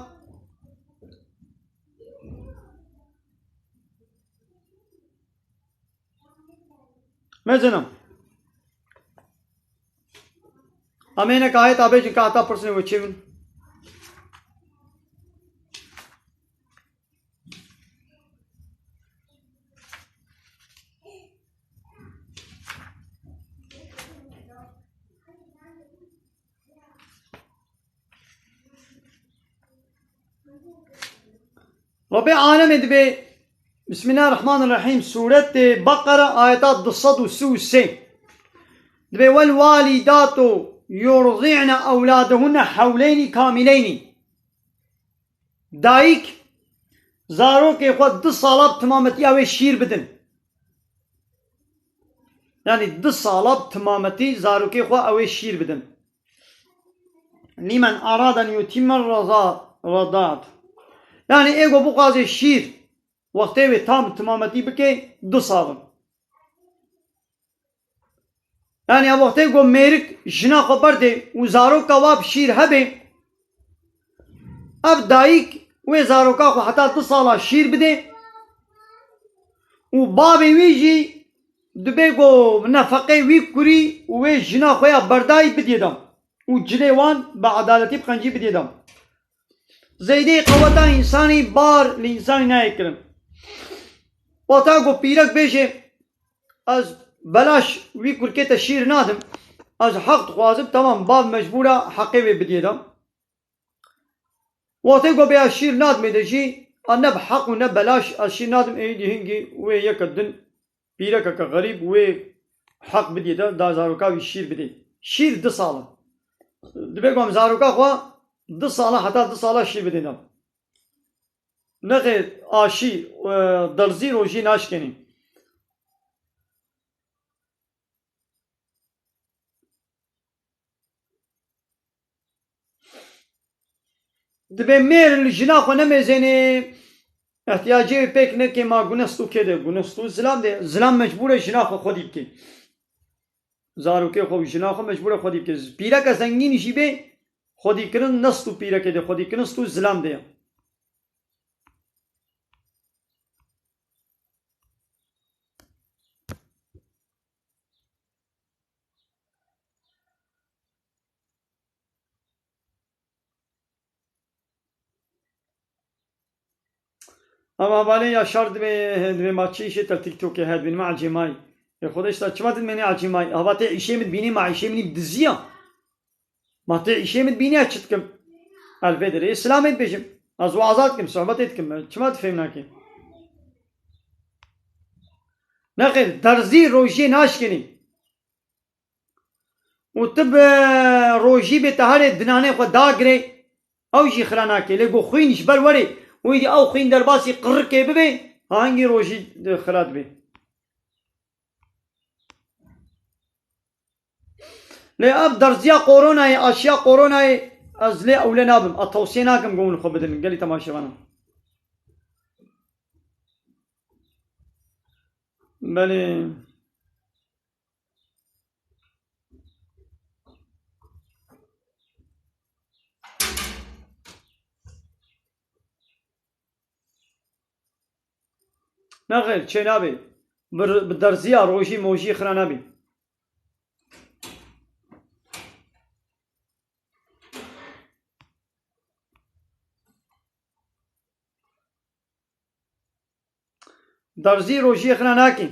Mezinim. Em ê neka heta bêjin ka heta pirsên wê çi bin. Rabbê alemê dibê, Bismillahirrahmanirrahîm, Sûretê Beqere, ayeta du sed û sî û sê. Dibê, "Wel walîdatu yurdi'ne ewladehunne hewleynî kamîleynî." Dayik zarokê xwe du sala bi timametiya wê şîr bidin. Yanî du sala bi timametî zarokê xwe ew ê şîr bidin. Limen arada en yutimme reza-, redaat. Yanî ê ku bixwaze şîr wextê wê tam bi timametî bike, du sal in. Yanî ev wextê ku mêrik jina xwe berdê û zaroka wa bi şîr hebê, ev dayik wê zaroka xwe heta du sala şîr bidê û bavê wî jî dibê ku nefeqê wî kurî û wê jina xwe ya berdayî bidiyê de û cilê wan bi edaletî bi qencî bidiyê de. Zeydê qeweta însanî bar li însanî nayê kirin. Wexta ku pîrek bêje, ez belaş wî kurkê te şîr nadim, ez heq dixwazim, temam, bav mecbûr e heqê wê bidiyê de. Wextê ku bêya şîr nadimê de jî, a ne bi heq û ne belaş ez şîr nadim, êdî hingî wê yeke din pîrekeke xerîb wê heq bidî de, da zaroka wî şîr bidî. Şîr du sal e. Dibê ku em zaroka xwe du sala, heta du sala şîr bidî de. Nexêr, aşî, e, derzî rojî naşkenî. Dibê mêr li jina xwe nemêzênê, ehtiyacê wê pêk nekê, ma gune stû kê de, gune stû zilam de, zilam mecbûr e jina xwe xwedî bike. Zarokê xwe û jina xwe mecbûr e xwedî bike. Pîreke zengîn jî bê, xwedîkirin ne stû pîrekê de, xwedîkirin stû zilam de ye. Ama balê Yaşar dibê, dibê ma çi îşê te TikTokê heye, dibê ma ecêmayî. Ê Xwedê, işte çima dibê ne ecêmayî? Hava tê îşê min dibînî, ma îşê min diziya. Ma tê îşê min dibînî, ez çi dikim? Ez vê derê silamê dibêjim. Ez waza dikim, sohbetê dikim. Çima tu fêm nakî? Nexêr, derzî rojiyê naşkenî. Û tu bi rojî bê te herê dinanê xwe dagirê, ew jî xira nake. Lê ku xwîn ji ber werê û îdî ew xwîn derbasî qirikê bibe, ha hingî rojî xira dibe. Lê ev derziya koronayê, aşiya koronayê, ez lê ewle nabim. Ez tewsiye nakim ku hûn xwe bidin. Gelî temaşevanan. Belê. Nexêr, çê nabê. Bi, bi derziya rojî mojî xira nabê. Derzî rojiyê xira nakî.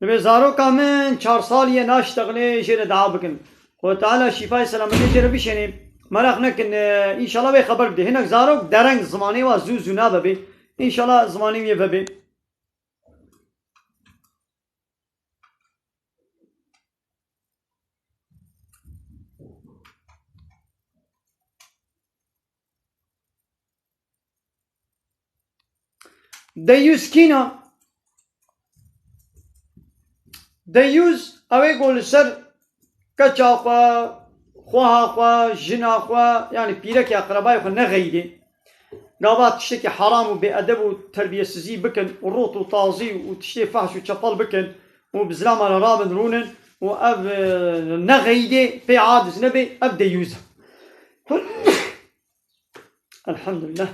Dibê zaroka min çar salî ye naştexilê, jê re dua bikin. Xwedê Teala şîfayê selametê jê re bişênê. Meraq nekin, e, înşallah wê xeber bidê. Hinek zarok dereng zimanê wa zû zû nabe bê. Înşallah zimanê wê vebe. Deyûz kîna? Deyûz ew ê ku li ser keça xwe, xweha xwe, jina xwe, yanî pîrekê, eqrebayê xwe nexeyidê. Gava tiştekî heram û bêedeb û terbiyesizî bikin û rot û tazî û tiştê fehş û çepel bikin û bi zilama re rabin rûnin û ev, e, nexeyidê, pê aciz nebe, ev deyûz e. Elhamdülillah.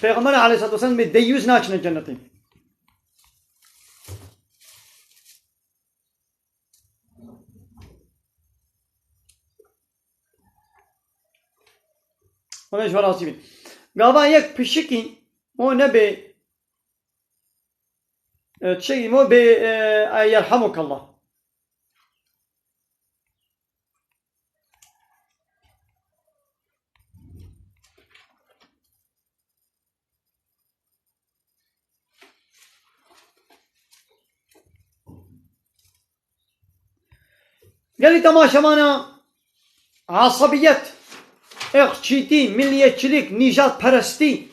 Pêxember aleyhissalatu vesselam bê deyûz naçine cennetê. Xwedê ji we razî bî. Gava yek pişikî, o nebê, e, çi mo bê, e, e, yerhamukallah. Gelî temaşevana, asabiyet, êrxçîtî, milliyetçilik, nîjadperestî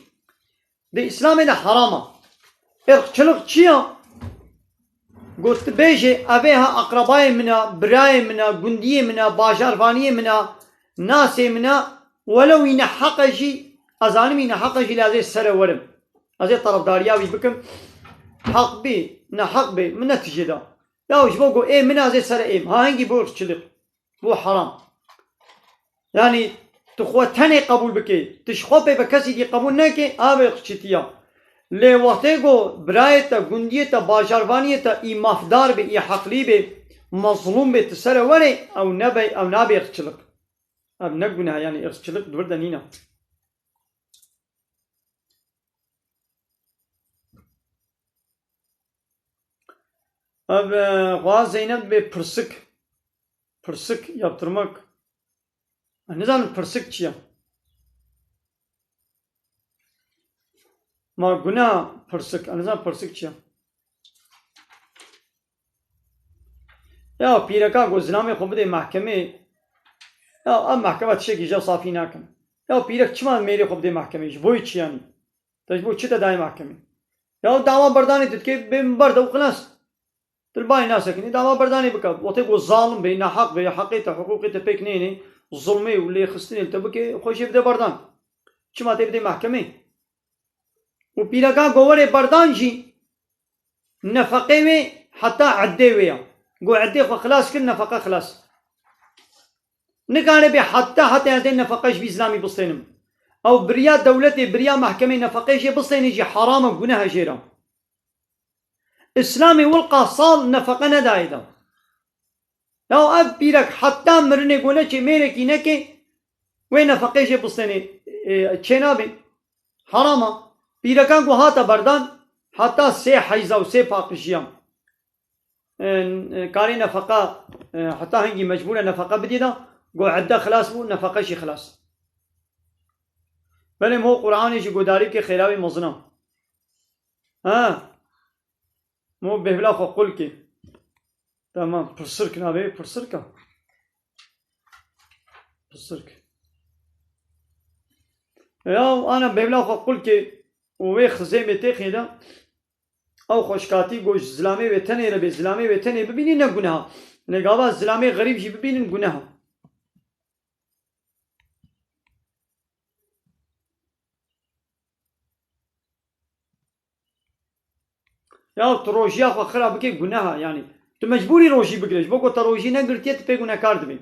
di Îslamê de heram e. Êrxçilik çi ye? Got, tu bêjê, ev ê ha eqrebayê min e, birayê min e, gundiyê min e, bajarvaniyê min e, nasê min e, welew wî neheq e jî, ez zanim wî neheq e jî, lê ez ê ser re werim. Ez ê terefdariya wî bikim. Heq bî, neheq bî, min ne tijê de. Ya ji bo ku ê min ez ê ser êm. Ha hingî bo irqçilik. Bo heram. Yanî tu xwe tenê qebûl bikê. Tu ji xwe pê bi kesî dî qebûl nekê, ev ê irqçîtiya. Lê wextê ku birayê te, gundiyê te, bajarvaniyê te î mafdar bê, î heqlî bê, mezlûm bê, tu ser e werê, ew nebe, ew nabe irqçilik. Ev ne guneh, yanî irqçilik di vir de nîne. Ev, e, xwe Zeynep dibê pirsik. Pirsik, yaptırmak. Ez nizanim pirsik çi ye. Ma guna pirsik. Ez nizanim pirsik çi ye. Ya pîreka ku zilamê xwe bidê mehkemê, ya ev mehkema tiştekî ji safî nakin. Ya pîrek çima mêrê xwe bidê mehkemê? Ji bo çi yanî? Te ji bo çi te dayê mehkemê? Ya dawa berdanê tu dikê bê min berde û xilas. Tu li bayê nasekinî, dawa berdanê bike. Wextê ku zalim bê, neheq bê, heqê te, hiqûqê te pêk nênê, zulmê û lêxistinê li te bike, xwe jê bide berdan. Çima tê bidê mehkemê? Û pîrekan ku werê berdan jî, nefeqê wê heta eddê wê ya. Ku eddê xwe xilas kir, nefeqe xilas. Nikare bê heta, heta ez dê nefeqe ji vî zilamî bistênim. Ew biriya dewletê, biriya mehkemê nefeqê jê bistênê jî heram e, guneh e jê re. Îslamê wilqa sal nefeqe nedayê de. Ya ev pîrek heta mirinê ku neçê mêrekî nekê, wê nefeqê jê bistênê, e, çênabê. Heram e. Pîrekan ku hate berdan, heta sê heyza û sê paqijiya. E, e, karê nefeqa, e, heta hingî mecbûr e nefeqa bidî de, ku edde xilas bû, nefeqe jî xilas. Belê mo Qur'anê jî gudarî bike xêra wê mezin e. Ha. Mo bêhvila xwe qul kê. Tamam, pirsirk nabê, pirsirk e. Pirsirk. Ya ana bêhvila xwe qul kê û wê xizêmê têxê de. Ew xweşkatî ku ji zilamê wê tenê re bê, zilamê wê tenê bibînî ne guneha. Lê gava zilamê xerîb jî bibînin guneha. Ya tu rojiya xwe xira bikê guneha, yanî tu mecbûrî rojî bigirê. Ji bo ku te rojî negirtiye, tu pê gunekar dibî.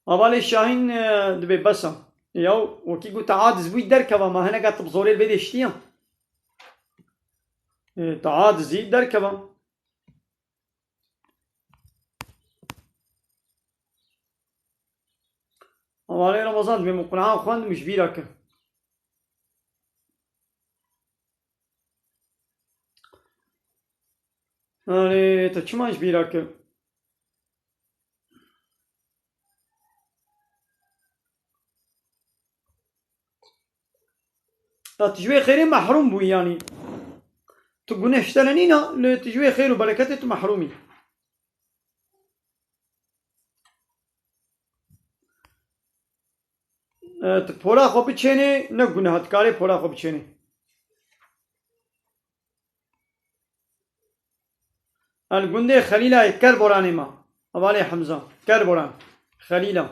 Hevalê Şahîn, e, dibê bes e. Ya wekî ku te aciz bûyî derkeva, ma hineka tu bi zorê li vê dê şitiye. E, te acizî derkeva. Hevalê Remezan dibê min Qur'an xwendim ji bîra kir. Erê, te çima ji bîra kir? Ya tu ji wê xêrê mehrûm bûyî yanî. Tu guneh ji te re nîna, lê tu ji wê xêr û bereketê tu mehrûm î. E, tu pora xwe biçênê, ne guneh e, dikarê pora xwe biçênê. El gundê Xelîlayê Kerboranê ma. Hevalê Hemza. Kerboran. Xelîla.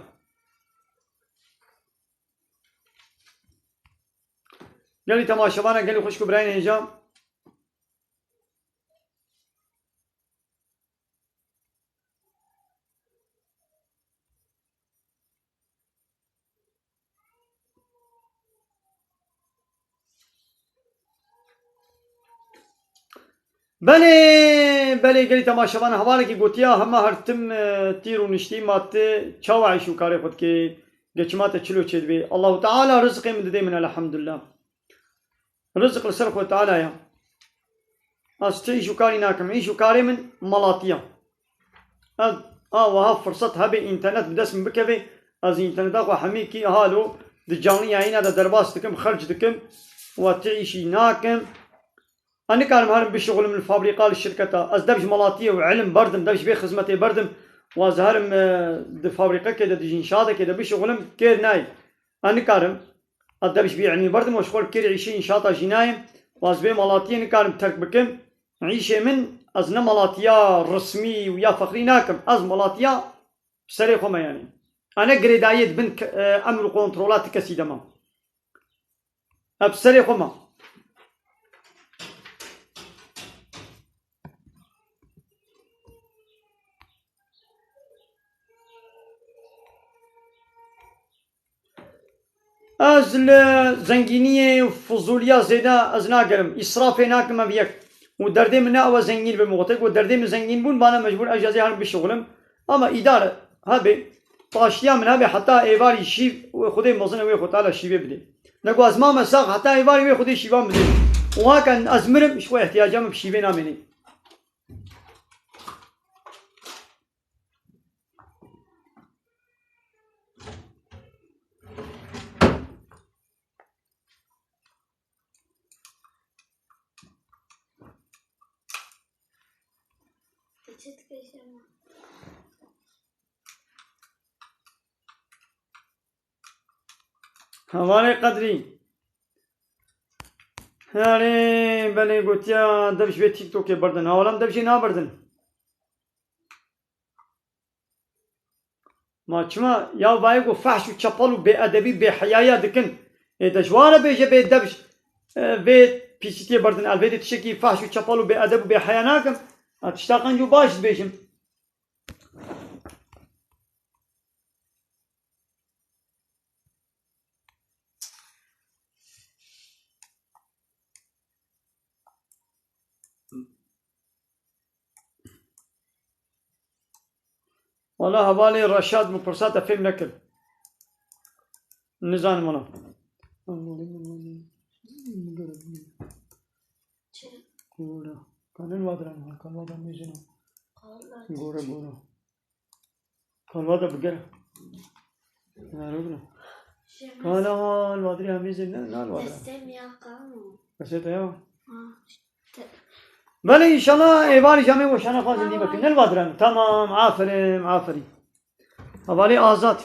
Gelî temaşevana, gelî xwişk û birayên hêja. Belê, belê, gelî temaşevan, hevalekî gotiya, hema her tim, e, tîr û niştî ma ti çawa îş û karê xwe dikê, geçima te çilo çêdibê. Allahu Teala rizqê min didê min, elhamdulillah. Rizq li ser Xwe Teala ya. Ez ti îş û karî nakim. Îş û karê min malatiya. Ez a wiha firset hebe înternet bi dest min bikeve, ez înterneta xwe hemî kî halo di canlı yayîna de derbas dikim, xerc dikim. Wa ti îşî nakim. Ez nikarim herim bişixulim li fabrîka, li şirketa. Ez dev ji malatiyê û ilim berdim, dev ji vê xizmetê berdim. Wa ez herim, e, di fabrîqekê de, di înşaateke de bişixulim, kêr nayê. Ez nikarim. Ez dev ji vî ilmî berdim û ji xwe li kêrê îşê înşaata jî nayêm û ez vê malatiyê nikarim terk bikim. Îşê min, ez ne malatiya resmî û ya fexrî nakim. Ez malatiya serê xwe me yanî. Ez ne girêdayiyê di bin ke-, e, emr û kontrola ti kesî de me. Ev serê xwe ma. Ez li zengîniyê û fizûliya zêde ez nagerim. Îsrafê nakim ev yek. Û derdê min ne ew e zengîn bim. Wextê ku derdê min zengîn bûn, bana mecbûr ez jî ez ê herim bişuxilim. Ama îdare hebe, paştiya min hebe heta êvarî şîv û Xwedê mezin e wê xwe Teala şîvê bidê. Ne ku ez mame sax heta êvarî wê Xwedê şîvan bidê. Û haka ez mirim, ji xwe ihtiyaca min bi şîvê namênê. Hevalê Qedrî. Herê, belê gotiya dev ji vê TikTokê berdin. Hewalan dev jê naberdin. Ma çima ya bayê ku fehş û çepal û bêedebî bêheyaya dikin? Ê de ji wan re bêje bê dev ji, e, vê pîsîtiyê berdin. Ez vê de tiştekî fehş û çepal û bêedeb û bêheya nakim. Ez tişta qenc û baş dibêjim. Wala hevalê Reşad min pirsa te fêm nekir. Nizanim wala. Çi? Gora. Kanin vadran, kalvada mejina. Gora, gora. Kalvada bigere. Yarı bile. Kana hal vadri amizin ne, nal vadran. Destem ya kamu. Destem ya. Ha. Belê, înşallah êvarî camê weşana xwe zindî bikin. Nil vadiran. Tamam, aferin, aferin. Hevalê Azad.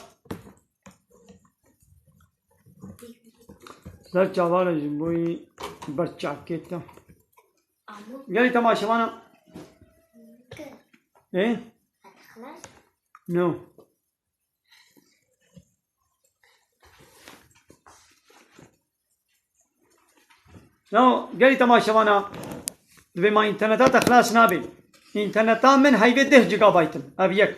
Zer çavara ji boyî ber çavkê te. Gelî temaşevana. Ê? No. Ya gelî temaşevana, divê ma înterneta te xilas nabe. Înterneta min heyvê deh gigabayt in, ev yek.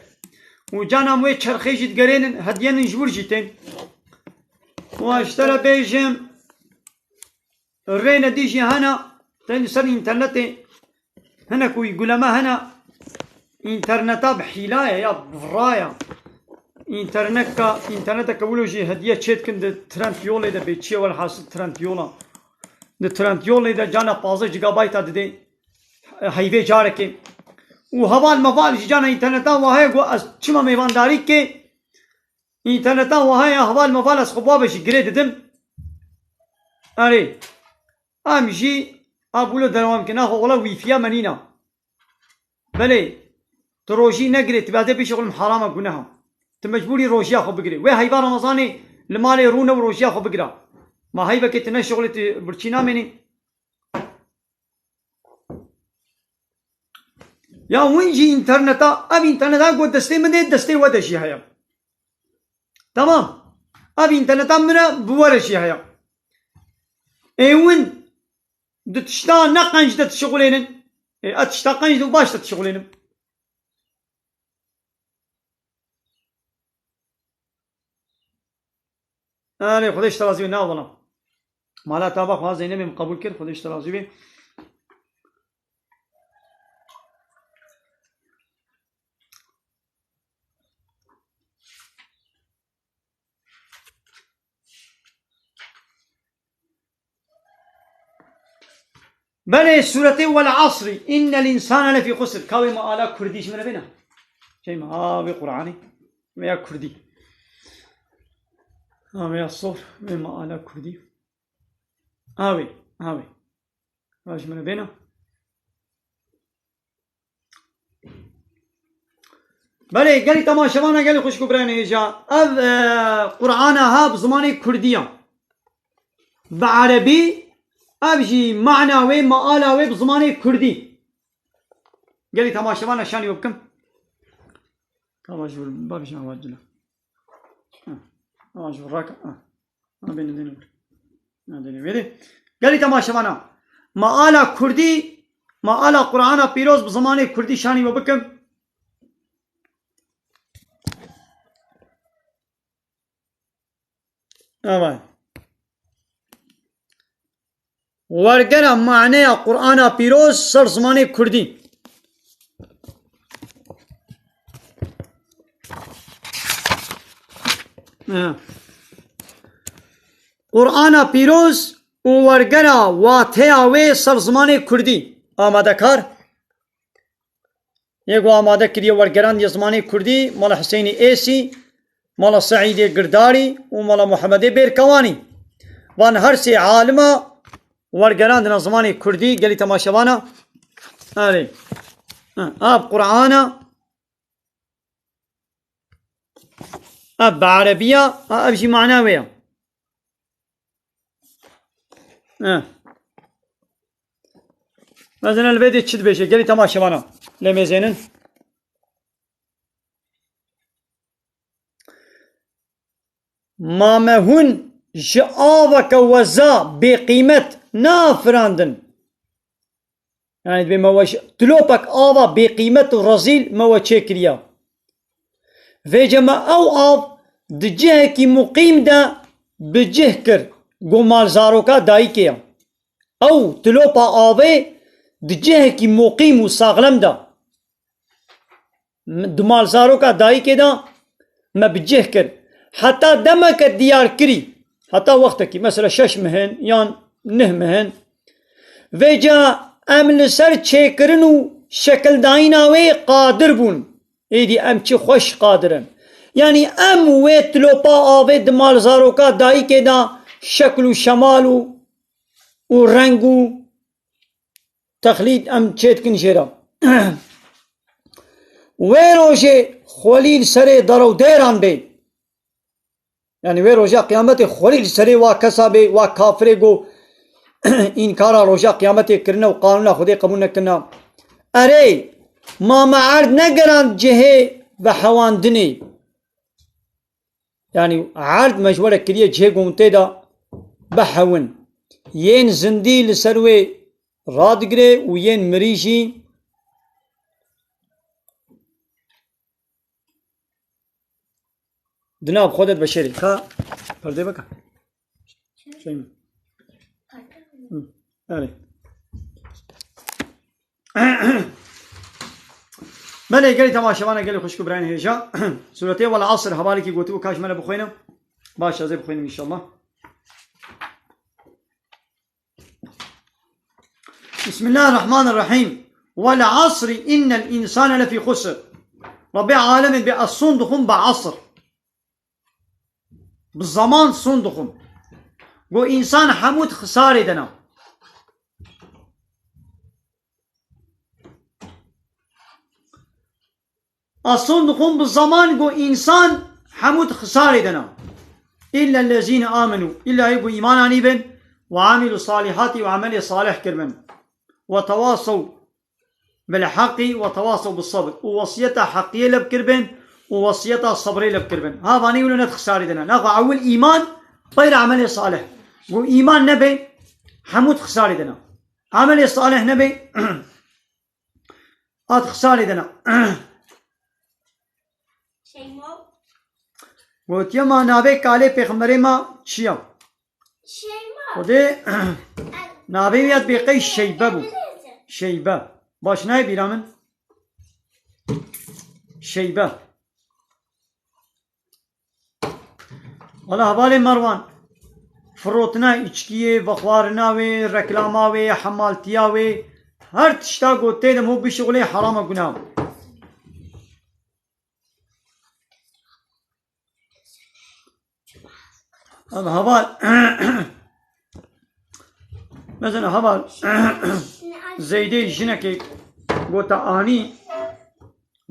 Û cana min wê çerxê jî digerênin, hediyenin ji wir jî tên. Û ez ji te re bêjim, rêne dî jî hene, tên li ser înternetê Hinek wî guleme hene, înterneta bi hîla ye ya bi vira ye. Înterneka, înterneteke wilo jî hediye çê dikin di Trend Yolê de bê çi ye, welhasil Trend Yola. Di Trend Yolê de cana pazdeh gigabayta didê, e, heyvê carekê. Û heval meval ji cana înterneta wa heye ku ez çima mêvandarî kê, înterneta wa heye heval meval ez xwe bi wa ve jî girê didim. Erê. Em jî a bûlo dewam kin. Axo wela wîfiya me nîna. Belê, tu rojî negirê, tu bihedê bişixulim herama guneha. Tu mecbûrî rojiya xwe bigirê. Wê heyva Remezanê li malê rûne û rojiya xwe bigira. Ma heyvekê tu neşixulê tu birçî namênî. Ya win jî înterneta, ev înterneta ku destê min de, destê we de jî heye. Tamam. Ev înterneta min e, bi we re jî heye. Ê win di tişta ne qenc de dişixulênin. Ê ez tişta qenc de û baş de dişixulênim. Erê, Xwedê ji te razî be, ne wela. Mala te ava xwe Zeynebê min qebûl kir, Xwedê ji te razî be. Belê, sûretê Wel Asrî, innel însane lefî xusr. Ka wê me ala kurdî ji min re bêne. Şey me, a, wê Qur'anê. Wê ya kurdî. A, wê ya sor. Wê me ala kurdî. A, wê. A, wê. A, ji min re bêne. Belê, gelî temaşevana, gelî xwişk û birayên hêja. Ev, e, Qur'ana ha bi zimanê kurdî ya. Bi erebî, ev jî mana wê, meala wê bi zimanê kurdî. Gelî temaşevana şanî we bikim. Tamam, ji vir, bavêjin, ava cila. Ha, ava ji vir raka, ha. Ha, bêne, bêne vir. Gelî temaşevana. Ma ala Kurdî, ma ala Qur'ana pîroz bi zimanê Kurdî şanî we bikim. Evet. Wergera maneya Qur'ana pîroz ser zimanê Kurdî. Evet. Qur'ana pîroz û wergera wateya wê ser zimanê Kurdî. Amadekar. Yê ku amade kiriye wergerandiye zimanê Kurdî, Mala Husênî Êsî, Mala Seîdê Girdarî û Mala Muhemedê Bêrkewanî. Van her sê alima wergerandina zimanê Kurdî, gelî temaşevana. Erê. Ha, ev Qur'ana, ev bi erebiya, ha, ev jî mana wê ya. Eh. Mezin el vê dê çi dibêje? Gelî temaşevana lê mêzênin. Ma me hûn ji aveke weza bêqîmet nafirandin. Yani dibê me we ji tilopek ava bêqîmet û rezîl me we çêkiriya. Vêce me ew av di cihekî muqîm de bi cih kir, ku malzaroka dayikê ye. Ew tilopa avê di cihekî muqîm û saxlem de, di malzaroka dayikê de me bi cih kir. Heta demeke diyarkirî, heta wextekî, mesela şeş mihin yan neh mihin, vêca em li ser çêkirin û şekildayîna wê qadir bûn. Êdî em çi xweş qadir in. Yanî em wê tilopa avê di malzaroka dayikê de şekil û şemal û, û reng û texlît em çêdikin jê re. Wê rojê xwelî li serê derewdêran bê. Yani wê roja qiyametê xwelî li serê wa kesa bê, wa kafirê ku înkara roja qiyametê kirine û qanûna Xwedê qebûl nekirine. Erê, ma me erd negerand cihê vehewandinê. Yani erd me ji we re kiriye cihê ku hûn tê de bihewin. Yên zindî li ser wê radigire û yên mirî jî di nav xwe de dibeşêrî. Ka perdê bike. Şey mi? Hı, erê. Belê, gelî temaşevana, gelî xwişk û birayên hêja. Sûretê Wel Asr hevalekî gotibû, ka ji me re bixwîne. Baş, ez ê bixwînim înşallah. Bismillahirrahmanirrahim. Wel asri innel însane lefî xusr. Rebbê alemên bê ez sond dixwim bi esr. Bi zeman sond dixwim. Go însan hemû di xisarê de ne. Ason dixwin bi zeman ku însan hemû di xisarê de ne. Îlla lezîne amenû, îlla yê ku îman anîbin, we amîlû salîhatî û emelê salih kiribin. We tewasew bil heqî we tewasew bis sebr. Û wesiyeta heqiyê leb kiribin û wesiyeta sebrê leb kiribin. Ha vanî wilo ne di xisarê de ne. Naxwe ewil îman, peyre emelê salih. Ku îman nebe, hemû di xisarê de ne. Emelê salih nebe, At xisarê de ne. Şeyma. Gotiye ma navê kalê pêxemberê ma çi ya? Şeyma. Xwedê navê wî ya dibê qey Şeybe bû. Şeybe. Baş nayê bîra min. Şeybe. Wala hevalê Merwan, firotina îçkiyê, vexwarina wê, reklama wê, hemaltiya wê, her tişta ku tê de hû bişixulê herama guna. Ev heval, mesela heval, Zeydê jinekê gota anî,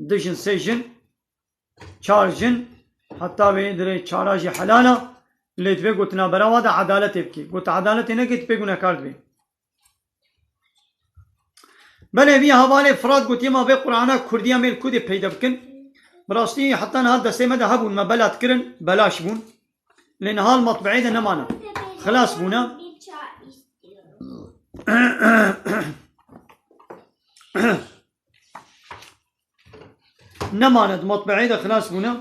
du jin, sê jin, çar jin, heta wê dirê çara jî helal a, lê divê gotina berawa de edaletê bikê. Gota edaletê nekê, tu pê gunekar dibê. Belê, vî hevalê Firat gotiye ma vê Qur'ana Kurdî em ê li ku dê peyde bikin. Bi rastî heta niha destê me de hebûn, me bela dikirin, belaş bûn. Lê niha li matbeeyê de nemane. Xilas bûne. Nemane di matbeeyê de xilas bûne.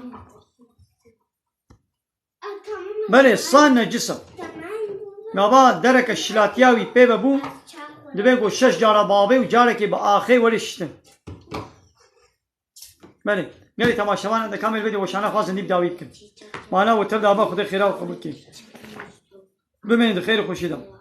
Belê, san necis e. Gava dereke şilatiya wî pê ve bû, divê ku şeş cara bavê û carekê bi axê were şiştin. Belê, gelê temaşevan, em de kamêr bê de weşana xwazin nîv dawî bikin. Mana we tev de ava Xwedê xêra we qebûl kê. Bimînin di xêr û xweşî de.